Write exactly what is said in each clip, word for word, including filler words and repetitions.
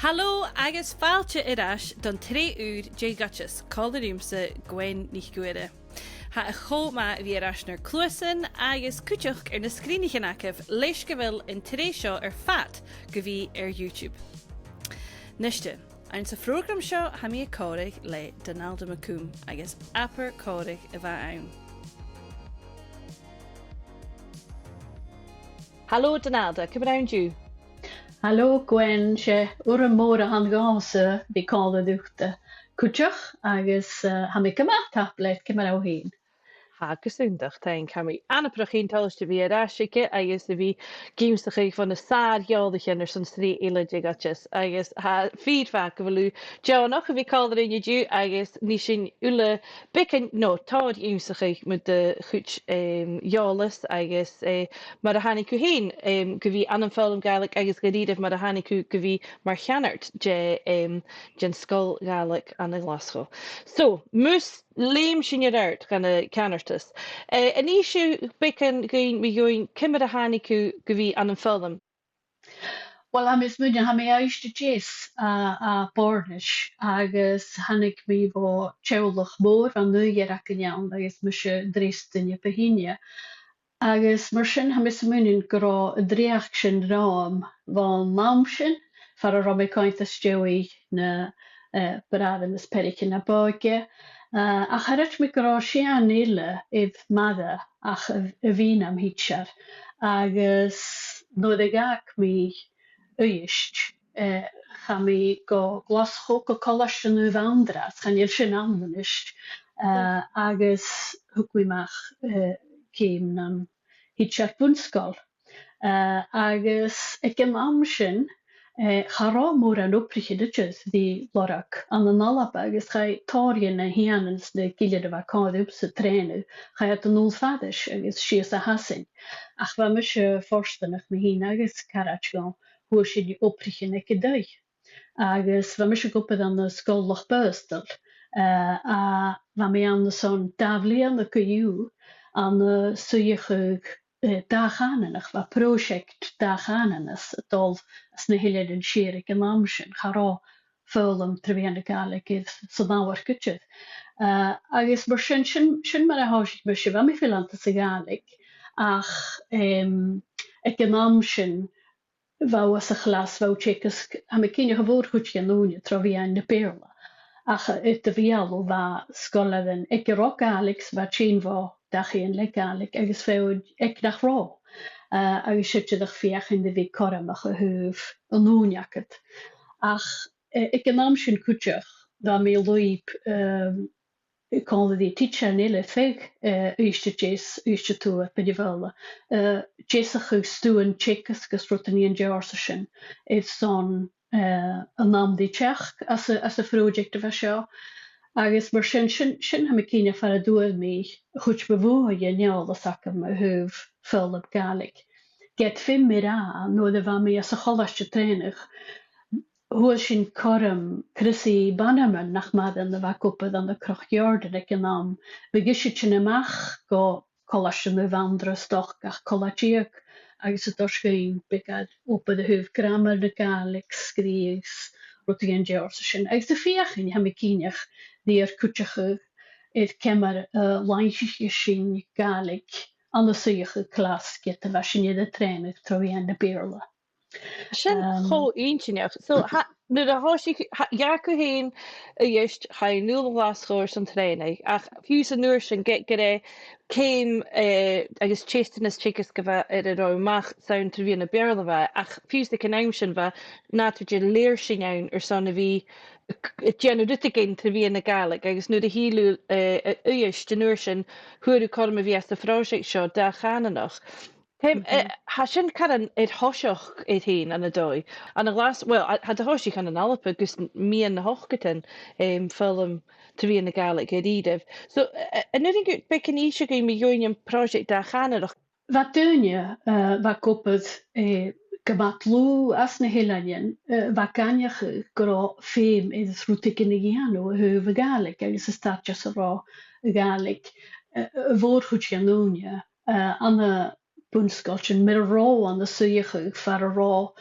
Halò agus fàilte air ais don t-sreath ùr de dh'Oideas, còmhla riumsa, Gwen NicGuaire. Tha e cho math a bhith air ais nur cluasan agus cuideachd air na sgrìonaichean agaibh, leis gu bheil an t-sreath seo air fad gu bhith air YouTube. Nise, anns a' phrògram seo tha mi a' còmhradh le Donalda McComb agus abair còmhradh a bh' ann. Halò Donalda, ciamar a tha thu an-diugh? Halò Gwen, 's e urram mòr a th' ann dhòmhsa a bhith còmhla riut cuideachd agus tha mi gu math, tapadh leat, ciamar a tha thu fhèin? Tha gu sunndach, taing, tha mi anabarrach fhèin toilichte a bhith air ais aige agus a bhith ag ionnsachadh bho na sàr-eòlaichean airson sreath eile de dh'Oideas agus tha fìor mhath gu bheil thu deònach a bhith còmhla rinn an-diugh agus nì sinn uile beagan no tòrr ionnsachadh mu do chuid eòlas agus mar a thàinig thu fhèin gu bhith ann am foghlam Gàidhlig agus gu h-àraidh mar a thàinig thu gu bhith mar cheannard de, den Sgoil Ghàidhlig ann an Glaschu. So, mus leum sinn air adhart dhan a' cheannardas, an innis thu beagan dhuinn mu dheidhinn ciamar a thàinig thu gu bhith ann am foghlam? Uill, tha mi a' smaoineachadh, tha mi Uibhist a Deas à Bòrnais agus thàinig mi bho teaghlach mòr, bha naoi againn ann agus mise an treas duine bu shine. Agus mar sin tha mi a' smaoineachadh gun robh an dreuchd sin romham bhon àm sin, far an robh mi a' coimhead às dèidh na bràithrean is peathraichean na b' òige. Ach cha chreid mi gun robh sìon eile air m' aire ach a bhith nam thidsear. Agus nuair a dh'fhàg mi Uibhist, chaidh mi gu Glaschu gu Colaiste Naomh Anndra, chan eil sin ann a-nis, agus thug mi a-mach ceum nam thidsear bun-sgoil. Agus aig an àm sin, cha robh mòran obraichean idir ri lorg ann an Alba, agus chaidh tòrr dhe na h-ìghnean 's na gillean a bha còmhla riumsa trèanadh, chaidh iad a-null fairis agus sìos a Shasainn. Ach bha mise fortanach, mi fhìn agus caraid dhomh, fhuair sinn obraichean aig an taigh. Agus bha mise ag obair ann an Sgoil Loch Baghasdail, a bha mi ann airson dà bhliadhna co-dhiù, ann an suidheachadh dà-chànanach, bha pròiseact dà-chànanach a' dol anns na h-Eileanan Siar aig an àm sin. Cha robh foghlam tro mheadhan na Gàidhlig air san amharc idir. Agus mar sin, sin, sin mar a thòisich mise. Bha mi fileanta sa Ghàidhlig, ach aig an àm sin, bha thu sa chlas, bha thu a' teagasg, tha mi cinnteach, a' mhòr-chuid dhen ùine tro mheadhan na Beurla. Ach air do bheulaibh bha sgoilearan aig an robh Gàidhlig 's a bha a' tighinn bho dhachaighean le Gàidhlig agus feadhainn aig nach robh. Agus 's e dìreach feuchainn ri bhith cothromach a thaobh an ùine agad. Ach aig an àm sin cuideachd, bha mi a' lùib còmhla ri tidsearan eile, feadh Uibhist a Deas, Uibhist a Tuath, Beinn na Faoghla, deasachadh stuth teagaisg agus rudan dhen t-seòrsa sin airson an àm ri teachd anns a', anns a' phròiseact a bha seo. Agus mar sin, sin, sin tha mi cinnteach far an d' fhuair mi a' chuid bu mhotha dhen eòlas agam a thaobh foghlam Gàidhlig. Ged feumaidh mi ràdh, nuair a bha mi anns a' cholaiste trèanadh, fhuair sinn cothrom Chrissie Bannerman, nach maireann, a bha ag obair ann an Cnoc Iòrdain aig an àm. Bhiodh ise a' tighinn a-mach gu Colaiste Naomh Anndra 's dòcha gach cola-deug agus a' toirt dhuinn beagan obair a thaobh gràmar na Gàidhlig, sgrìobhadh 's rudan dhen t-seòrsa sin. Agus a' feuchainn, tha mi cinnteach, ri ar cuideachadh air ciamar a laimhicheadh sinn Gàidhlig ann an suidheachadh clas ged a bha sinn air an trèanadh tro mheadhan na Beurla. Sin cho inntinneach. So, tha, nuair a thòisich, tha, dh'fhàg thu fhèin Uibhist, chaidh thu a Ghlaschu airson trèanadh, ach fiù 's an uair sin, ge-, gur e ceum agus teisteanas teagaisg a bha air an robh thu a-mach 's ann tro mheadhan na Beurla a bha, ach fiù 's aig an àm sin bha nàdar de lèirsinn ann airson a bhith a' dèanamh rudeigin tro mheadhan na Gàidhlig, agus nuair a thill thu a Uibhist an uair sin, fhuair thu cothrom a bhith anns a' phròiseact seo dà-chànanach. Tha, tha sin caran air thoiseach air fhèin ann an dòigh. Ann an Glas-, well, tha, tha e air thoiseach ann an Alba gus meadhan na h-ochdadan, foghlam tro mheadhan na Gàidhlig a-riamh. So, an urrainn dhut beagan innse dhuinn mu dheidhinn am pròiseact dà-chànanach? Bha daoine, bha ag obair gu math dlùth anns na h-eileanan, bha ag aithneachadh gun robh feum air rudeigin a dhèanamh a thaobh a' Ghàidhlig agus an staid anns an robh a' Ghàidhlig, a' mhòr-chuid dhen ùine, ann am bun-sgoiltean, mura robh ann an suidheachadh far an robh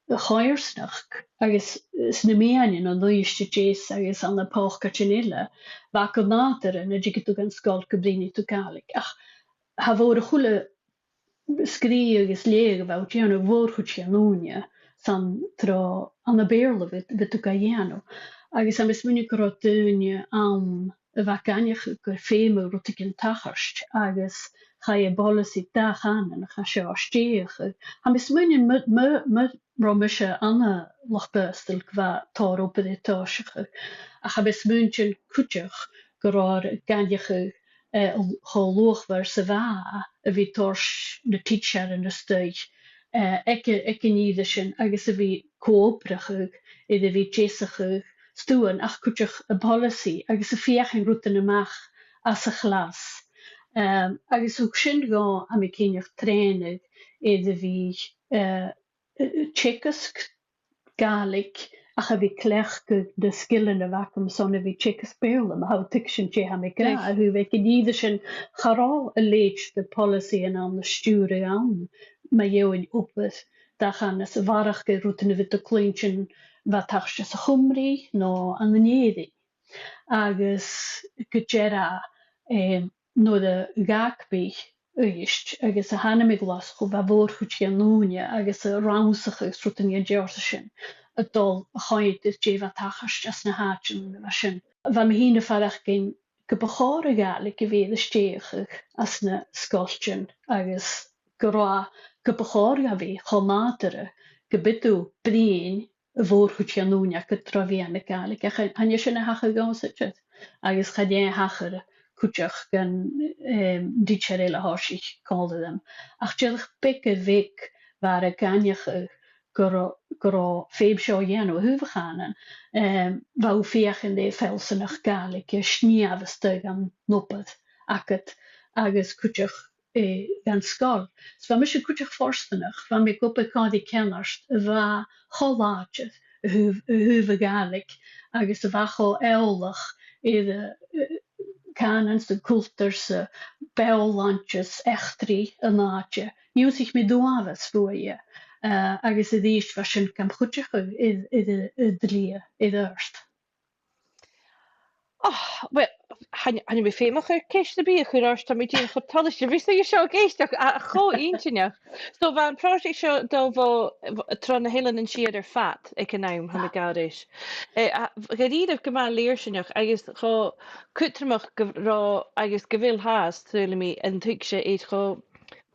a' choimhearsnachd agus sna meadhanan an Uibhist a Deas agus ann am pòcaidean eile, bha e gu nàdarra nan tigeadh tu dhan sgoil gum bruidhneadh tu Gàidhlig. Ach cha mhòr a h-uile sgrìobhadh agus leughadh a bha thu a' dèanamh, a' mhòr-chuid dhen ùine, 's ann tro, ann am Beurla a bha, bha tu ga dhèanamh. Agus tha mi a' smaoineachadh gun robh daoine ann a bha ag aithneachadh gur feumadh rudeigin tachairt agus chaidh am poileasaidh dà-chànanach a tha seo a stèidheachadh. Tha mi a' smaoineachadh mu, mu, mu robh mise ann an Loch Baghasdail gu bheil tòrr obair air tòiseachadh, ach tha mi a' smaoineachadh cuideachd gun robh e ag aithneachadh, eh, cho luachmhor 's a bha e a bhith toirt na tidsearan a-staigh, eh, aig, aig an ìre sin agus a bhith co-obrachadh air a bhith deasachadh stuth ach cuideachd am poileasaidh agus a' feuchainn rudan a-mach às a' chlas. Em, agus thug sin dhomh, tha mi cinnteach, trèanadh air a bhith, eh, eh, teagasg Gàidhlig ach a bhith a' cleachdadh na sgilean a bh' agam son a bhith a' teagasg Beurla, ma tha thu a' tuigsinn dè tha mi ag ràdh. Right. A thaobh aig an ìre sin cha robh a leithid de phoileasaidh ann, no stiùireadh ann mu dheidhinn obair dà-chànanach, a bharrachd air rudan a bhiodh tu a' cluinntinn a bha a' tachairt anns a' Chuimrigh no ann an Èirinn. Agus gu dearbh, eh, nuair a dh'fhàg mi Uibhist agus a thàinig mi a Ghlaschu, bha a' mhòr-chuid dhen ùine agus a' rannsachadh 's rudan dhen t-seòrsa sin a' dol a choimhead air dè bha a' tachairt anns na h-àiteachan a bha sin. Bha mi fhìn a' faireachdainn gum bu chòir a' Ghàidhlig a bhith air a stèidheachadh anns na sgoiltean agus gun robh, gum bu chòir a bhith cho nàdarra gum biodh tu a' bruidhinn a' mhòr-chuid dhen ùine agad tro mheadhan na Gàidhlig, ach chan e sin a thachair dhòmhsa idir, agus chan e a thachair cuideachd dhan, em, tidsear eile a thòisich còmhla rium. Ach dìreach beag air bheag bha e ag aithneachadh gun robh, gun robh feum seo a dhèanamh a thaobh a' chànain, em, bha thu a' feuchainn ri feallsanachd Gàidhlig a shnìomh a-staigh dhan obair agad agus cuideachd eh, dhan sgoil. So bha mise cuideachd fortanach, bha mi ag obair còmhla ri ceannard a bha cho làidir a thaobh, a thaobh a' Ghàidhlig agus a bha cho eòlach air, eh, cànan 's an cultar 's am beò-shlainte is eachdraidh an àite. Dh'ionnsaich mi uabhas bhuaithe, eh, agus a-rithist bha sin gam chuideachadh air, air, air an t-slighe, air adhart. Oh, well, chan, chan eil mi feumach air ceist sam bith a chur ort, tha mi dìreach cho toilichte a bhith a' smaoineachadh seo ag èisteachd, a, a, cho inntinneach. So, bha am pròiseact seo a' dol bho, bho, tro na h-Eileanan Siar air fad aig an àm, tha mi a' gabhail ris. Eh, a, dha-rìribh gu math lèirsinneach agus cho cudromach gu robh, agus gu bheil fhathast, saoilidh mi, an tuigse air cho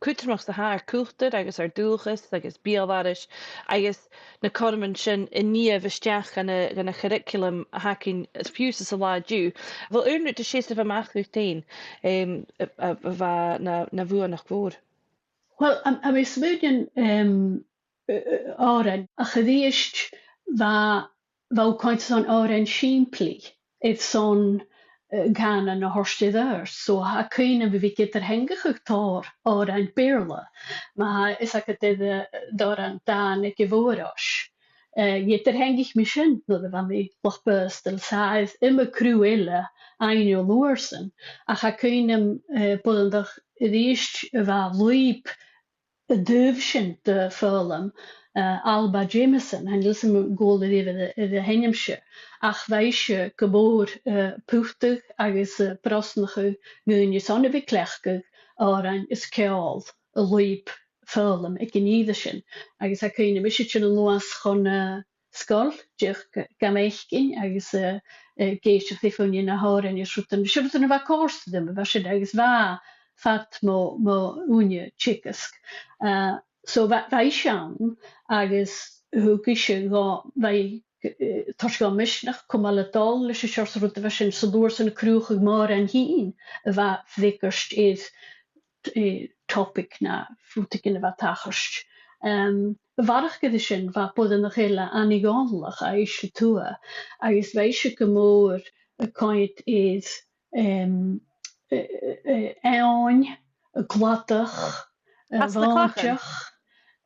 cudromach 's a tha ar cultar agus ar dualchas agus beul-aithris agus na cothroman sin a nigheadh a-steach dhan a', dhan a' churriculum a th' againn is fiù 's san latha an-diugh. A bheil aon rud a' seasamh a-mach dhut fhèin, em, a, a, a bha na, na bhuannachd mhòr? Well, tha, tha mi a' smaoineachadh, em, eh, eh, òrain, ach a-rithist bha bha thu a' coimhead airson òrain sìmplidh airson, eh, cànan a thoirt air adhart. So tha cuimhne agam a bhith ag eadar-theangachadh tòrr òrain Bheurla, ma tha fios agad, air, eh, an t-òran Dàn aig a' Bhogha-fhrois. Eh, eadar-theangaich mi sin nuair a bha mi Loch Baghasdail, 's tha e air iomadh cruth eile fhaighinn an uair sin, ach tha cuimhne agam, eh, boireannach a-rithist a bha a' lùib an taobh sin de fhoghlam, eh, Alba Jamieson, chan eil fhios agam an cuala sibh air, air a h-ainm-se, ach bha ise gu mòr, eh, a' putadh agus, eh, a' brosnachadh dhaoine airson a bhith a' cleachdadh òrain is ceòl a lùib foghlam aig an ìre sin. Agus tha cuimhne agam mise a' tighinn a-nuas chun, eh, sgoil, dìreach ga, gam fhaicinn agus, eh, eh, ag èisteachd ri fuaimneachadh na h-òrain is rudan. 'S e rudan a bha a' còrdadh rium, a bha sin, agus bha e fad mo, mo ùine teagaisg. Eh, so bha, bha ise ann agus thug ise dhomh, bha i, eh, toirt dhomh misneachd cumail a' dol leis an seòrsa rud a bha sin, 's an uair sin a' cruthachadh mòran fhìn a bha a' freagairt air eh, topic no rudeigin a bha a' tachairt. Em, a bharrachd air sin, bha boireannach eile, Annie Dhòmhnallach, à Uibhist a Tuath, agus bha ise gu mòr a' coimhead air, em, eh, eh, eh, eòin, a' gladach, eh, a' mhòintich,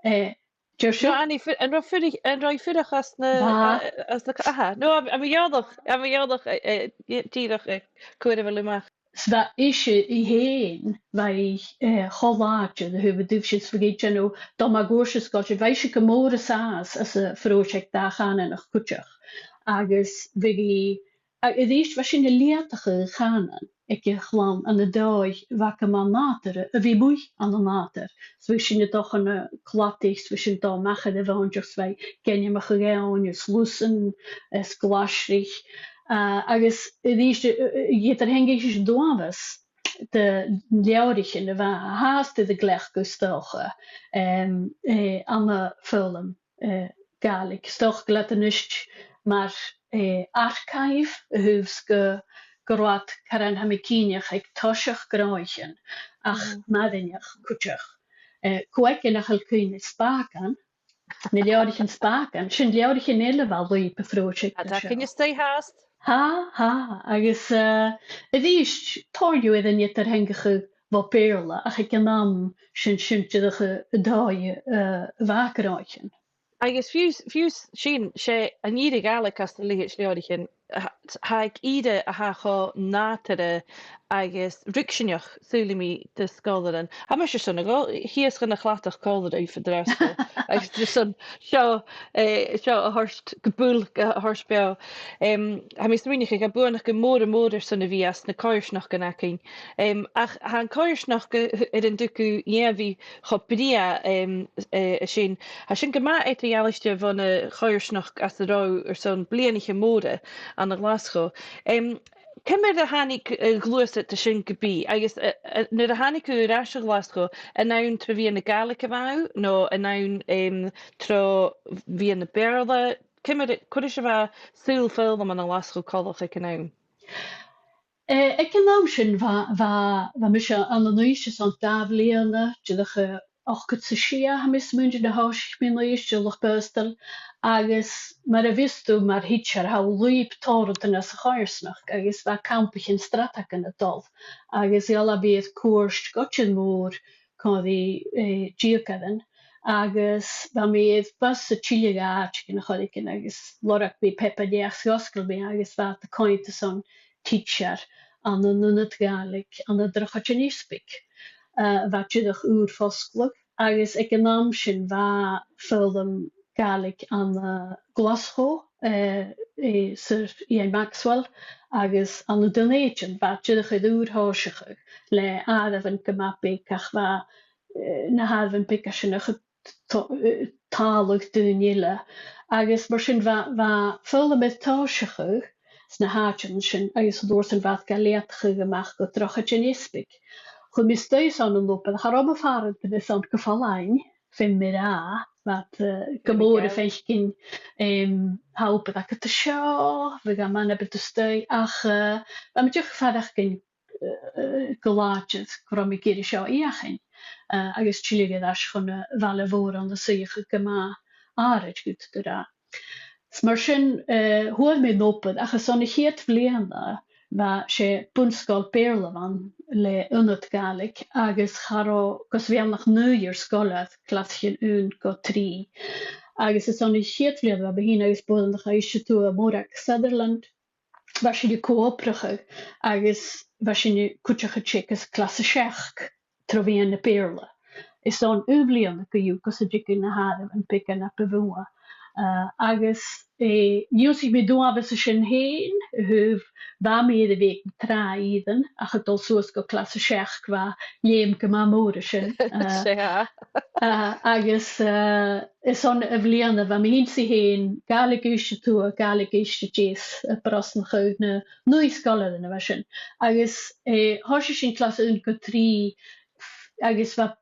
eh, dè thuirt sibh? No, Annie, fu-, an robh fuirich-, an robh i a' fuireach anns na, bha, eh, anns na cl-, aha, no, tha, tha mi eòlach, tha mi eòlach, eh, eh, dìreach, eh, cò air a bheil thu a-mach. 'S bha ise i fhèin, bha i, eh, cho làidir a thaobh an duilgheadasaich, 's bha i a' dèanamh, dol mun cuairt san sgoil sin, bha ise gu mòr an sàs anns a' phròiseact dà-chànanach cuideachd. Agus bha i, a, a-rithist bha sinn a' leudachadh a' chànain aig a' chlann ann an dòigh a bha gu math nàdarra a bhith a-muigh ann an nàdar. 'S bha sinn a' dol chun na cladaich, 's bha sinn a' dol a-mach air a' mhòintich, 's bha i ag ainmeachadh eòin is lusan is glaisrich. Ah, agus a-rithist, eh, eh, eadar-theangachadh sinn an t-uabhas de leabhraichean a bha fhathast air a gleachdadh 's dòcha, em, eh, ann am foghlam, eh, Gàidhlig. 'S dòcha gu bheil iad a-nis mar, eh, archive a thaobh 's gu, gu robh iad, caran tha mi cinnteach, aig toiseach gnothaichean ach maireannach cuideachd. Eh, cò aige nach eil cuimhne air Spàgan, na leabhraichean Spàgan, sin leabhraichean eile a bha a' lùib a' phròiseact seo. Tha, tha, agus, eh, a-rithist, tòrr dhiubh air an eadar-theangachadh bho Bheurla, ach aig an àm sin, sin dìreach an dòigh, eh, a bha gnothaichean. Agus fiù 's, fiù 's sin, 's e an ìre Gàidhlig anns na leithid leabhraichean, tha, tha aig ìre a tha cho nàdarra agus ruigsinneach, saoilidh mi, do sgoilearan. Tha mise airson a dhol shìos chun a' chladach còmhla ribh an-dràsta. Agus just airson seo, eh, seo a thoirt gu buil, a thoirt beò. Em, tha mi a' smaoineachadh gum bu mhath buannachd mòr, mòr airson a bhith anns na coimhearsnachdan againn. Em, ach tha an coimhearsnachd air an tuigsinn a bhith cho brèagha, em, eh, a sin. Tha sin gu math eadar-dhealaichte bhon a' choimhearsnachd anns an robh thu airson bliadhnaichean mòra ann an Glaschu. Em, ciamar a thàinig, eh, a' ghluasad sin gu bith, agus, eh, eh, nuair a thàinig thu air ais a Ghlaschu, an ann tro mheadhan na Gàidhlig a bha thu, no an ann, em, tro mheadhan na Beurla, ciamar, cò ris a bha saoghal foghlam ann an Glaschu coltach aig an àm? Eh, aig an àm sin bha, bha, bha mise ann an Uibhist airson dà bhliadhna, dìreach, eh, ochdad 's a sia, tha mi a' smaoineachadh, nuair a thòisich mi an Uibhist, Loch Baghasdail, agus mar a bhios tu mar thidsear, tha thu a' lùib tòrr rudan anns a' choimhearsnachd, agus bha campaichean straideagan a' dol, agus dh'fhalbh mi air cuairt gu tìr-mòr còmhla ri, eh, deugaire, agus bha mi air bus a' tilleadh a àiteigin air choreigin, agus lorg mi pàipear-naidheachd 's dh'fhosgail mi, agus bha iad a' coimhead airson tidsear ann an ionad Gàidhlig ann an Drochaid an Easbaig, eh, a bha dìreach ùr fosgladh, agus aig an àm sin bha foghlam Gàidhlig ann an, eh, Glaschu, eh, eh, Sir Iain Maxwell, agus ann an Dùn Èideann, bha iad dìreach air ùr-thòiseachadh le àireamhan gu math beag, ach bha, eh, na h-àireamhan beaga sin ach to-, eh, tàladh daoine eile. Agus mar sin bha, bha foghlam air tòiseachadh sna h-àiteachan sin, agus an uair sin bha iad ga leudachadh a-mach gu Drochaid an Easbaig. Chuir mi a-staigh airson an obair, cha robh mo phàrantan airson gu fallain, feumaidh mi ràdh, bha iad, eh, gu mòr a' faicinn, em, tha obair agad an seo, bhiodh e math nam biodh tu a-staigh, ach, eh, bha mi dìreach a' faireachdainn, eh, gu làidir gun robh mi ag iarraidh seo fheuchainn, eh, agus tilleadh air ais chun a' bhaile mhòir ann an suidheachadh gu math àraid, gu dearbh. 'S mar sin, eh, fhuair mi an obair, ach airson a' chiad bhliadhna, bha, 's e bun-sgoil Bheurla a bh' ann le ionad Gàidhlig, agus cha robh, gus a bhith ann ach naoi sgoilear, clasaichean aon gu trì. Agus airson a' chiad bhliadhna, bha mi fhìn agus boireannach a tha a' tuath, Mòrag Sutherland, bha sinn a' co-obrachadh, agus bha sinn a' cuideachadh teagasg clas a seachd tro mheadhan na Beurla. Airson aon bhliadhna co-dhiù, gus an tigeadh na h-àireamhan beagan na bu mhotha. Eh, agus, eh, dh'ionnsaich mi an t-uabhas an sin fhèin, a thaobh, bha mi air a bhith aig na tràth-ìrean, ach a' dol suas gu clas a seachd, bha leum gu math mòr an sin. Eh, 'S e. eh, agus, eh, airson a' bhliadhna, bha mi fhìn 's i fhèin, Gàidhlig Uibhist a Tuath, Gàidhlig Uibhist a Deas, a' brosnachadh na naoi sgoilearan a bha sin. Agus, eh, thòisich sinn clas aon gu trì, agus bha,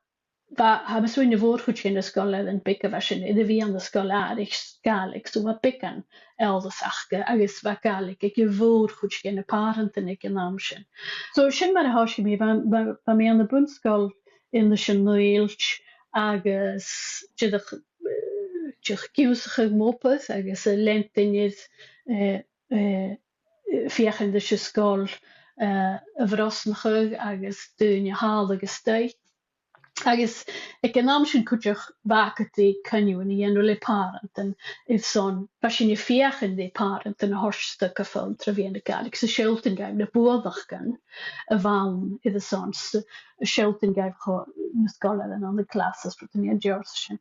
bha, tha mi a' smaoineachadh a' mhòr-chuid de na sgoilearan beaga a bha sin air a bhith ann an sgoil-àraich Ghàidhlig, so bha beagan eòlas aca, agus bha Gàidhlig aig a' mhòr-chuid de na pàrantan aig an àm sin. So sin mar a thòisich mi, bha, bha, bha mi ann am bun-sgoil Innis an Uillt agus dìreach, eh, dìreach ag ionnsachadh m' obair agus a' leantainn air, eh, eh, feuchainn ris an sgoil, eh, a bhrosnachadh agus daoine a thàladh a-staigh. Agus aig an àm sin cuideachd bha agad ri coinneamhan a dhèanamh le pàrantan airson, bha sinn a' feuchainn ri pàrantan a thoirt a-steach gu foghlam tro mheadhan na Gàidhlig, 's a' sealltainn dhaibh na buannachdan a bh' ann airson, 's a' sealltainn dhaibh cho na sgoilearan ann an classes, rud a nì an deòrsa sin.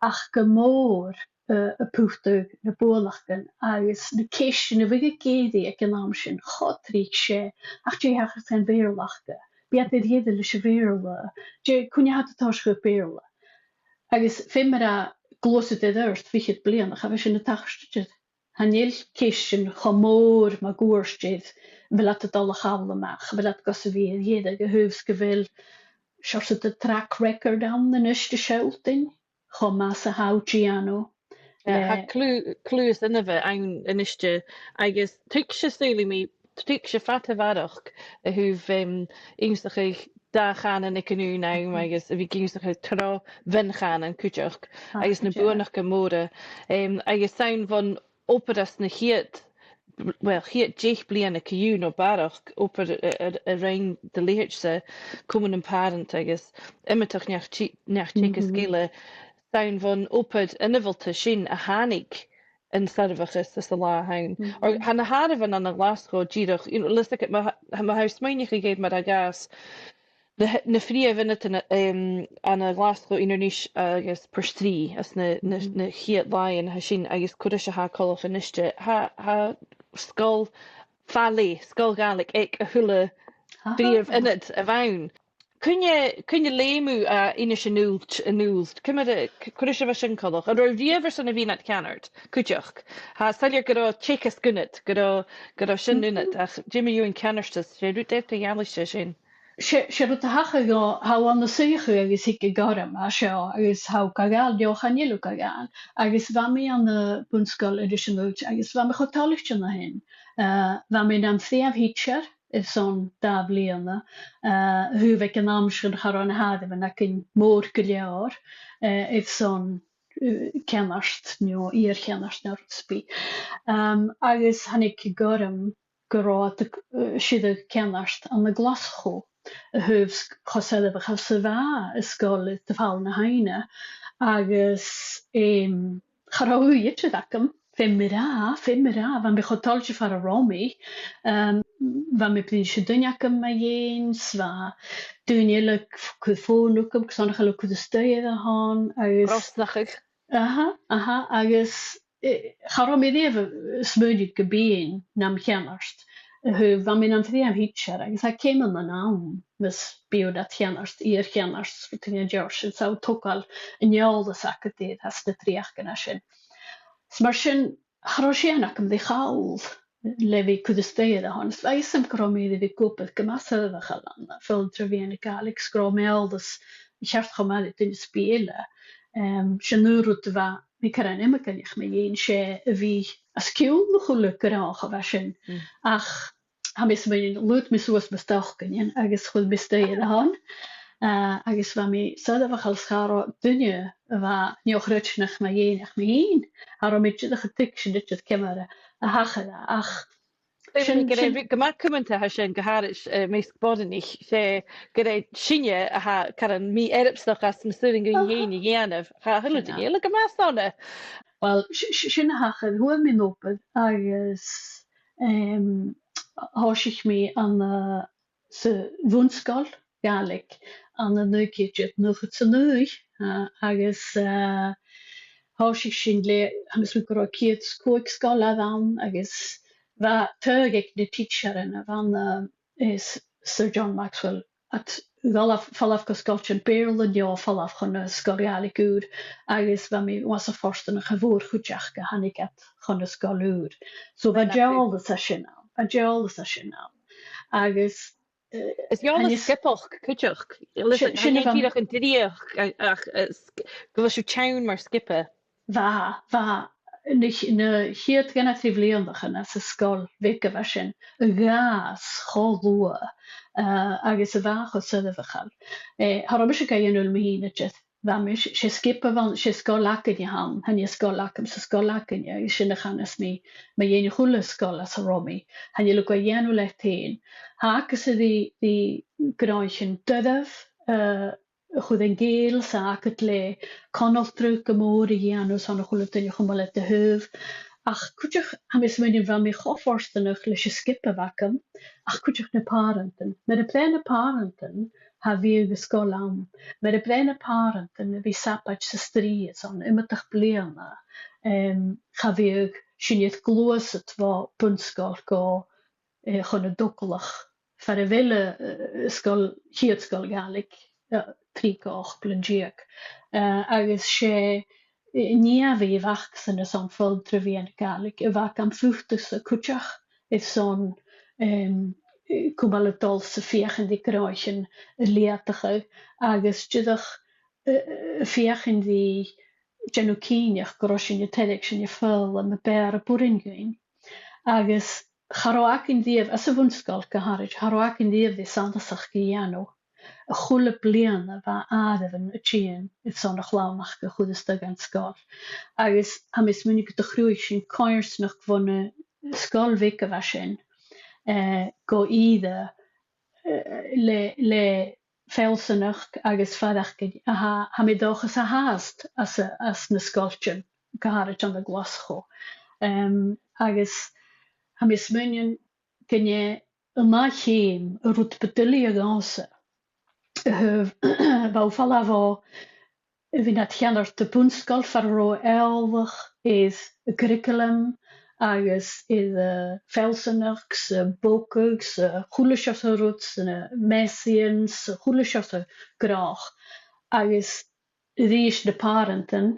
Ach gu mòr, eh, a' putadh na buannachdan agus na ceistean a bhiodh ag èirigh aig an àm sin, cho tric 's e, ach dè thachair dhan Bheurla aca? Bidh iad air dheireadh leis a' Bheurla. Dè, cuin a tha iad a' tòiseachadh Beurla? Agus feumaidh mi ràdh, gluaisidh tu air adhart fichead bliadhna, cha bhi sin a' tachairt idir. Chan eil ceistean cho mòr mun cuairt air, a bheil iad a' dol a chall a-mach, a bheil iad gus a bhith air dheireadh, a thaobh 's gu bheil seòrsa de track record ann a-nis a' sealltainn cho math 's a tha thu a' dèanamh. Yeah, tha cluas, cluas inbhe ann a-niste, agus tuigse, saoilidh mi, tuigse fada a bharrachd a thaobh, em, ionnsachadh dà chànan aig an aon àm agus a bhith ag ionnsachadh tro mhion-chànan cuideachd, agus na buannachdan mòra. Em, agus 's ann bhon obair anns na chiad, well, chiad deich bliadhna co-dhiù no barrachd, obair a, a, a rinn do leithid-sa, Comann nam Pàrant agus iomadach neach-, neach-teagaisg eile, 's ann bhon obair ionmholta sin a thàinig an soirbheachas anns an latha an-diugh. Oir tha na h-àireamhan ann an Glaschu dìreach, you know, leis, ma, ma tha thu a' smaoineachadh air mar a dh'fhàs na, na prìomh ionadan, em, ann an Glaschu, Inbhir Nis agus Port Rìgh, anns na, na, na chiad làithean a tha sin, agus cò ris a tha e coltach a-niste, tha, tha sgoil fa leth, sgoil Ghàidhlig aig a h-uile prìomh ionad a bh' ann. Cuin a, cuin a leum thu à Innis an Uillt, an Uillt? Ciamar a, c-, cò ris a bha sin coltach? An robh thu riamh airson a bhith nad cheannard cuideachd? Tha e soilleir gun robh teagasg annad, gun robh, gun robh sin annad, ach dè mu dheidhinn ceannardas, 's e rud eadar-dhealaichte sin. 'S e, 's e rud a thachair dhomh, tha thu ann an suidheachadh agus thig an cothrom, tha seo, agus tha thu ga ghabhail, no chan eil thu ga ghabhail. Agus bha mi ann am bun-sgoil Innis an Uillt, agus bha mi cho toilichte na sin. Eh, bha mi nam phrìomh thidsear airson dà bhliadhna, eh, a thaobh aig an àm sin cha robh na h-àireamhan againn mòr gu leòr, eh, airson, eh, ceannard, no iar-cheannard, no rud sam bith. Em, agus thàinig an cothrom gun robh iad, eh, sireadh ceannard ann an Glaschu, a thaobh 's cho soirbheachail 's a bha an sgoil air falbh na h-aibhne, agus, em, cha robh ùidh idir agam, feumaidh mi ràdh, feumaidh mi ràdh, bha mi cho toilichte far an robh mi, em, bha mi a' bruidhinn ris an duine agam mu dheidhinn, 's bha daoine eile a' cur fòn thugam, gus an do chuir iad a-staigh air a shon, agus Brosnachadh. Aha, aha, agus, eh, cha robh mi riamh a' smaoineachadh gum bithinn nam cheannard. Eh, bha mi nam phrìomh thidsear, agus tha ceumannan ann, mus bi thu nad cheannard, iar-cheannard, rud den t-seòrsa sin, 's tha thu a' togail an eòlas agad air, anns na dreuchdan sin. 'S mar sin, cha robh sìon agam ri chall le bhith a' cur a-staigh air a shon. 'S bha fhios agam gun robh mi air a bhith ag obair gu math soirbheachail ann am foghlam tro mheadhan na Gàidhlig, 's gun robh mi eòlas cheart cho math ri duine sam bith eile. Em, 's e an aon rud a bha mi caran iomagaineach mu dheidhinn, 's e a bhith os cionn a h-uile gnothach a bha sin. Ach tha mi a' smaoineachadh, lùd mi suas mo stocainnean agus chuir mi a-staigh air a shon. Eh, agus bha mi soirbheachail 's cha robh duine a bha neo-chreidsinneach mu dheidhinn ach mi fhìn. Cha robh mi dìreach a' tuigsinn idir ciamar a thachair e, ach sin, sin gu math cumanta a tha sin, gu h-àraid, eh, am measg boireannaich, 's e gur e sinne a tha caran mì-earbsach anns na 's urrainn dhuinn fhèin a dhèanamh. Tha a h-uile duine eile gu math sona. Well, s-, s-, sin a thachair, fhuair mi an obair agus, em, thòisich mi ann an, eh, sa bhun-sgoil Ghàidhlig ann an naoi ceud deug naochad 's a naoi, eh, agus, eh, thòisich sinn le, tha mi a' smaoineachadh gun robh ceud 's a còig sgoilear ann, agus bha taghadh aig na tidsearan a bh' ann, eh, is Sir John Maxwell, iad a' falbh, falbh gu sgoiltean Beurla no a' falbh chun na sgoil Ghàidhlig ùr, agus bha mi uabhasach fortanach a' mhòr-chuid aca, thàinig iad chun na sgoil ùr. So bha an t-eòlas sin ann, bha an t-eòlas sin ann. Agus, eh, is eòlas sgiobalta cuideachd, sin, sin a bha dìreach an dreuchd, ach, ach, eh, sg-, gu bheil sibh teann mar sgioba. Bha, bha, na ch-, na chiad dhà no trì bhliadhnaichean anns an sgoil bheag a bha sin, a dh'fhàs cho luath, eh, agus a bha cho soirbheachail. Eh, cha robh mise ga dhèanamh uile mi fhìn idir. Bha mise, 's e sgioba a bh' ann, 's e sgoil againne a th' ann, chan e sgoil agam, 's e sgoil againne, agus sin a chanas mi mu dheidhinn a h-uile sgoil anns an robh mi. Chan eil thu ga dhèanamh leat fhèin. Tha agadsa ri, ri gnothaichean doirbh, eh, a chur an cèill 's a h-uile càil le conaltradh gu mòr a dhèanamh airson a h-uile duine a chumail air do thaobh. Ach cuideachd, tha mi a' smaoineachadh, bha mi cho fortanach leis an sgioba a bh' agam, ach cuideachd na pàrantan. Mura b' e na pàrantan, cha bhiodh an sgoil ann. Mura b' e na pàrantan a bhith a' sabaid 's a' strì airson iomadach bliadhna, em, cha bhiodh sinn air gluasad bho bhun-sgoil gu eh, chun an togalach, far a bheil, eh, sgoil, a' chiad sgoil Ghàidhlig, eh, trì gu ochd bliadhna deug. Eh, agus 's e, eh, nì a bh' aca-san airson foghlam tro mheadhan na Gàidhlig, a bh' agam fhathast cuideachd airson, em, eh, cumail a' dol 's a' feuchainn ri gnothaichean a leudachadh agus dìreach, eh, eh, a' feuchainn ri dèanamh cinnteach gun robh sinn a' toirt sinn a' foghlam a b' fheàrr a b' urrainn dhuinn. Agus cha robh againn riamh, anns a' bhun-sgoil gu h-àraid, cha robh againn riamh ri sanasachd a dhèanamh. A h-uile bliadhna bha àireamhan a' tighinn airson a' chlann aca a chur a-steach dhan sgoil. Agus tha mi a' smaoineachadh gun do chruthaich sinn coimhearsnachd bhon an sgoil bheag a bha sin, eh, gu ìre, eh, le, le feallsanachd agus faireachdainn a tha, tha mi an dòchas a tha fhathast anns a', anns na sgoiltean, gu h-àraid ann an Glaschu. Em, agus tha mi a' smaoineachadh gun e an ath cheum an rud bu duilghe dhòmhsa, a thaobh, bha e a' falbh bho a bhith nad cheannard a' bhun-sgoil far an robh eòlach air a' churraicealam agus air a' fheallsanachd 's a' bhogadh 's a h-uile seòrsa rud 's na measaidhean 's a h-uile seòrsa gnothach. Agus a-rithist na pàrantan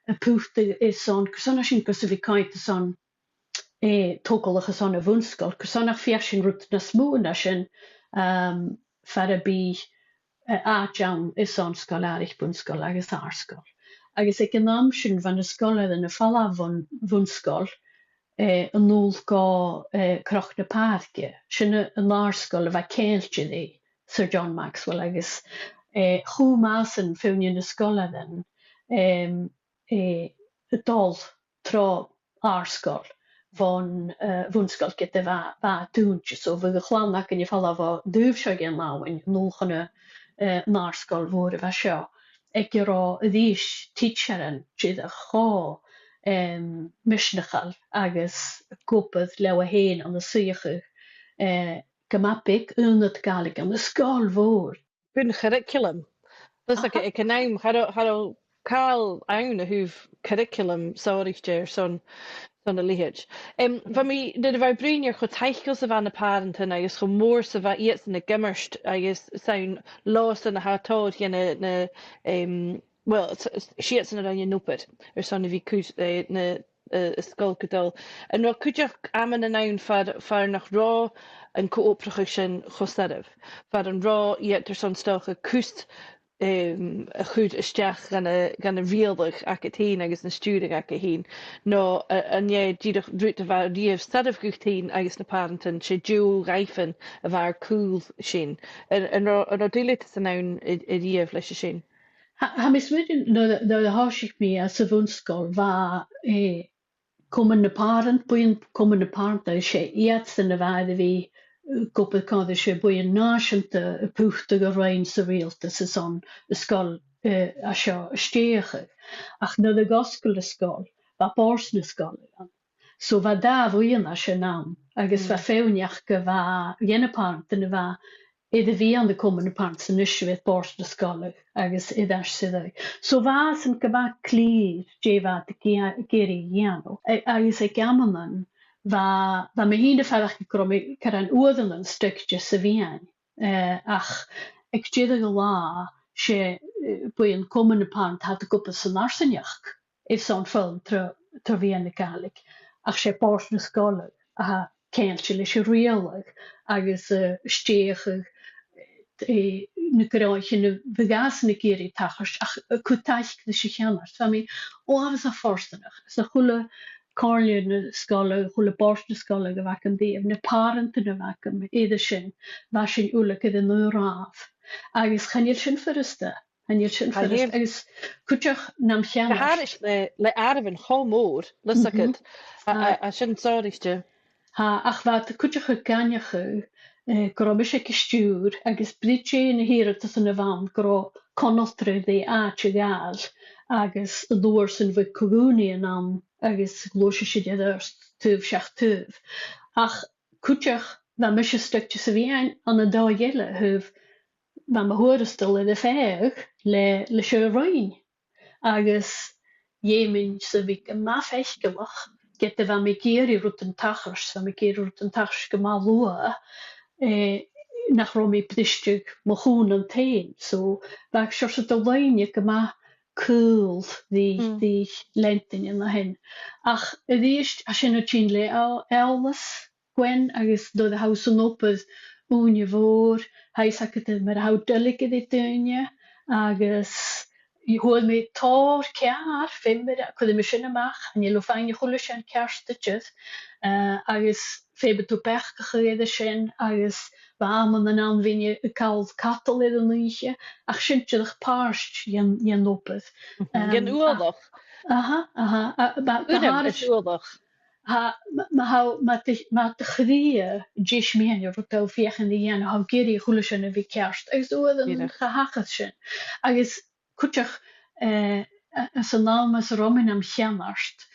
a' putadh airson, carson a tha sinn gus a bhith a' coimhead airson eh, togalach airson a' bhun-sgoil, carson nach fheuch sinn rud nas motha na sin, um, far am bi, eh, àite ann airson sgoil-àraich, bun-sgoil agus àrd-sgoil. Agus aig an àm sin bha na sgoilearan a' falbh bhon, bhun-sgoil, eh, a-null gu, eh, Cnoc na Pàirce. Sin a, an àrd-sgoil a bha ceangailte ri Sir John Maxwell agus, eh, chùm e às an fheadhainn de na sgoilearan, em, eh, a' dol tro àrd-sgoil bhon, eh, bhun-sgoil ged a bha, bha e dùinte. So bhiodh a' chlann againn a' falbh bho taobh seo dhen abhainn a-null chun a', eh, an àrd-sgoil mhòr a bha seo, aig an robh a-rithist tidsearan dìreach cho, em, misneachail agus ag obair leotha fhèin ann an suidheachadh, eh, gu math beag aonad Gàidhlig ann an sgoil mhòr. Bun-churraicealam. Leis, aha, aig, aig an àm, cha robh, cha robh càil ann a thaobh curraicealam sònraichte airson, son a leithid. Em, bha mi, nuair a bha mi a' bruidhinn air cho taiceil 's a bha na pàrantan agus cho mòr 's a bha iadsan ag iomairt agus 's ann leothasan a tha tòrr dhe na, na, em, well, s-, s-, 's iadsan a rinn an obair airson a bhith cus-, eh, na, eh, an sgoil gu dol. An robh cuideachd amannan ann far, far nach robh an co-obrachadh sin cho soirbh, far an robh iad airson 's dòcha cus, em, a chur a-steach dhan a', dhan a' riaghladh agad fhèin agus an stiùireadh agad fhèin, no, eh, an e dìreach rud a bha a-riamh soirbh dhut fhèin agus na pàrantan, 's e deagh dhaimhean a bha air cùl sin? An, an robh, an robh duilgheadasan ann a, a-riamh leis a sin? Tha, tha mi a' smaoineachadh nuair, nuair a thòisich mi anns a' bhun-sgoil, bha, eh, Comann na Pàrant, buidheann Comann na Pàrant, agus 's e iadsan a bha air a bhith, eh, ag obair còmhla ris a' bhuidheann nàiseanta a' putadh a' roinn sa riaghaltas airson an sgoil, eh, a seo a stèidheachadh. Ach nuair a dh'fhosgail an sgoil, bha Bòrd na Sgoile ann. So bha dà bhuidheann an sin ann, agus bha feadhainn aca a bha, dhe na pàrantan a bha air a bhith ann an Comann na Pàrant san uair sin, bha Bòrd na Sgoile agus air ais san dòigh. So bha sin gu math clìor dè bha iad ag ea-, ag iarraidh a dhèanamh. A-, agus aig amannan, bha, bha mi fhìn a' faireachdainn gun robh mi caran uaireannan stuckte sa mheadhan. Eh, ach aig deireadh an latha, 's e, eh, buidheann Comann na Pàrant a tha ag obair san fharsaingeachd airson foghlam tro, tro mheadhan na Gàidhlig, ach 's e Bòrd na Sgoile a tha ceangailte leis an riaghladh agus, eh, stèidheachadh, eh, na gnothaichean a bhiodh iadsan ag iarraidh tachairt, ach a' cur taic ris a' cheannard. Bha mi uabhasach fortanach, 's a h-uile comhairlear na sgoile, a h-uile bòrd na sgoile a bh' agam riamh, na pàrantan a bh' agam air a sin, bha sinn uile gu aon ràmh. Agus chan eil sin furasta, chan eil sin furasta. Agus cuideachd nam cheannairc. Gu h-àraidh le, le àireamhan cho mòr, leis agad. A, a, a sin sònraichte. Tha, ach bha iad cuideachd ag aithneachadh, eh, gun robh mise aig an stiùir agus bristeadh na h-iarrtasan a bh' ann gun robh conaltradh de àite a ghabhail agus an uair sin bha co-dhùnaidhean ann agus ghluais sinn air adhart taobh seach taobh. Ach cuideachd bha mise stuck sa bheinn ann an dòigh eile a thaobh bha mo thuarastal air a phàigheadh le, leis an roinn. Agus dh'fheumainn-sa a bhith gu math faiceallach, ged a bha mi ag iarraidh rudan tachairt, bha mi ag iarraidh rudan tachairt gu math luath, eh, nach robh mi bristeadh mo chùmhnant fhèin. So, bha seòrsa de loidhne gu math caol ri, ri leantainn an sin. Ach a-rithist, tha sin a' tighinn le eòlas, Gwen, agus nuair a tha thu san obair ùine mhòr, tha fhios agad mar a tha thu duilich ri daoine, agus fhuair mi tòrr ceàrr, feumaidh mi, cuiridh mi sin a-mach, chan eil thu a' faighinn a h-uile sìon ceart idir, eh, agus feumaidh tu beachdachadh air sin, agus bha amannan ann a bhithinn a' call cadal air an oidhche, ach sin dìreach pàirt dhen, dhen obair. Dhen uallach. Aha, aha. A, ba, ba Uiream is uallach. Tha, ma, ma tha, ma tha, ma tha do chridhe deich mìle rud a tha thu a' feuchainn ri dhèanamh, tha thu ag iarraidh a h-uile sìon a bhith ceart, agus uaireannan cha thachair sin. Agus cuideachd, eh, a, anns an àm anns an robh mi nam cheannard,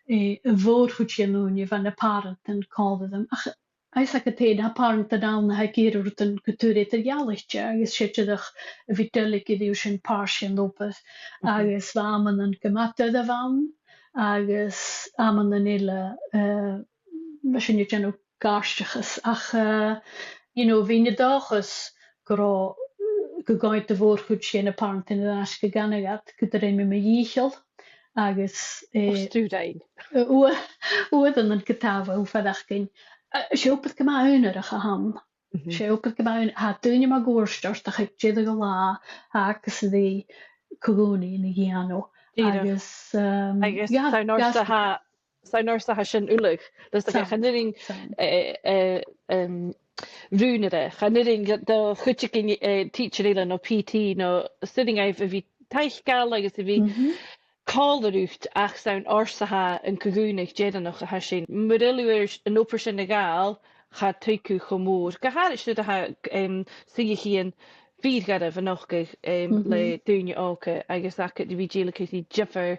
eh, a' mhòr-chuid dhen ùine, bha na pàrantan còmhla rium. Ach, tha fhios agad fhèin, tha pàrantan ann a tha ag iarraidh rudan gu tur eadar-dhealaichte, agus 's e dìreach a bhith duilich ri sin pàirt dhen obair, agus bha amannan gu math doirbh ann, agus amannan eile, eh, bha sinn a' dèanamh gàirdeachas. Ach, eh, you know, bhithinn an dòchas gun robh, gun do dh'fhàg a' mhòr-chuid dhe na pàrantan air ais gu Canada, gun do rinn mi mo dhìcheall, agus, eh, ua-, uaireannan gu tàmh fhaireachdainn. Eh, 's e obair gu math aonarach a th' ann. 'S e obair gu math aon-, tha daoine mun cuairt ort ach aig deireadh an latha, tha agadsa ri co-dhùnaidhean a dhèanamh. Dìreach. Agus, um, agus yeah, 's ann ors a tha, 's ann ors a tha sin uile. Leis a chan urrainn, eh, eh, um, rùnaire, chan urrainn do chuideigin, eh, teacher eile no P T no 's urrainn dhaibh a bhith taiceil agus a bhith còmhla riut, ach 's ann ors a tha an co-dhùnadh deireannach a tha sin. Mura h-eil thu air an obair sin a ghabhail, cha tuig thu cho mòr. Gu h-àraid nuair a tha, em, suidheachaidhean fìor gharbh a' nochdadh, em, le daoine òga agus agad a bhith dèiligeadh ri diofar,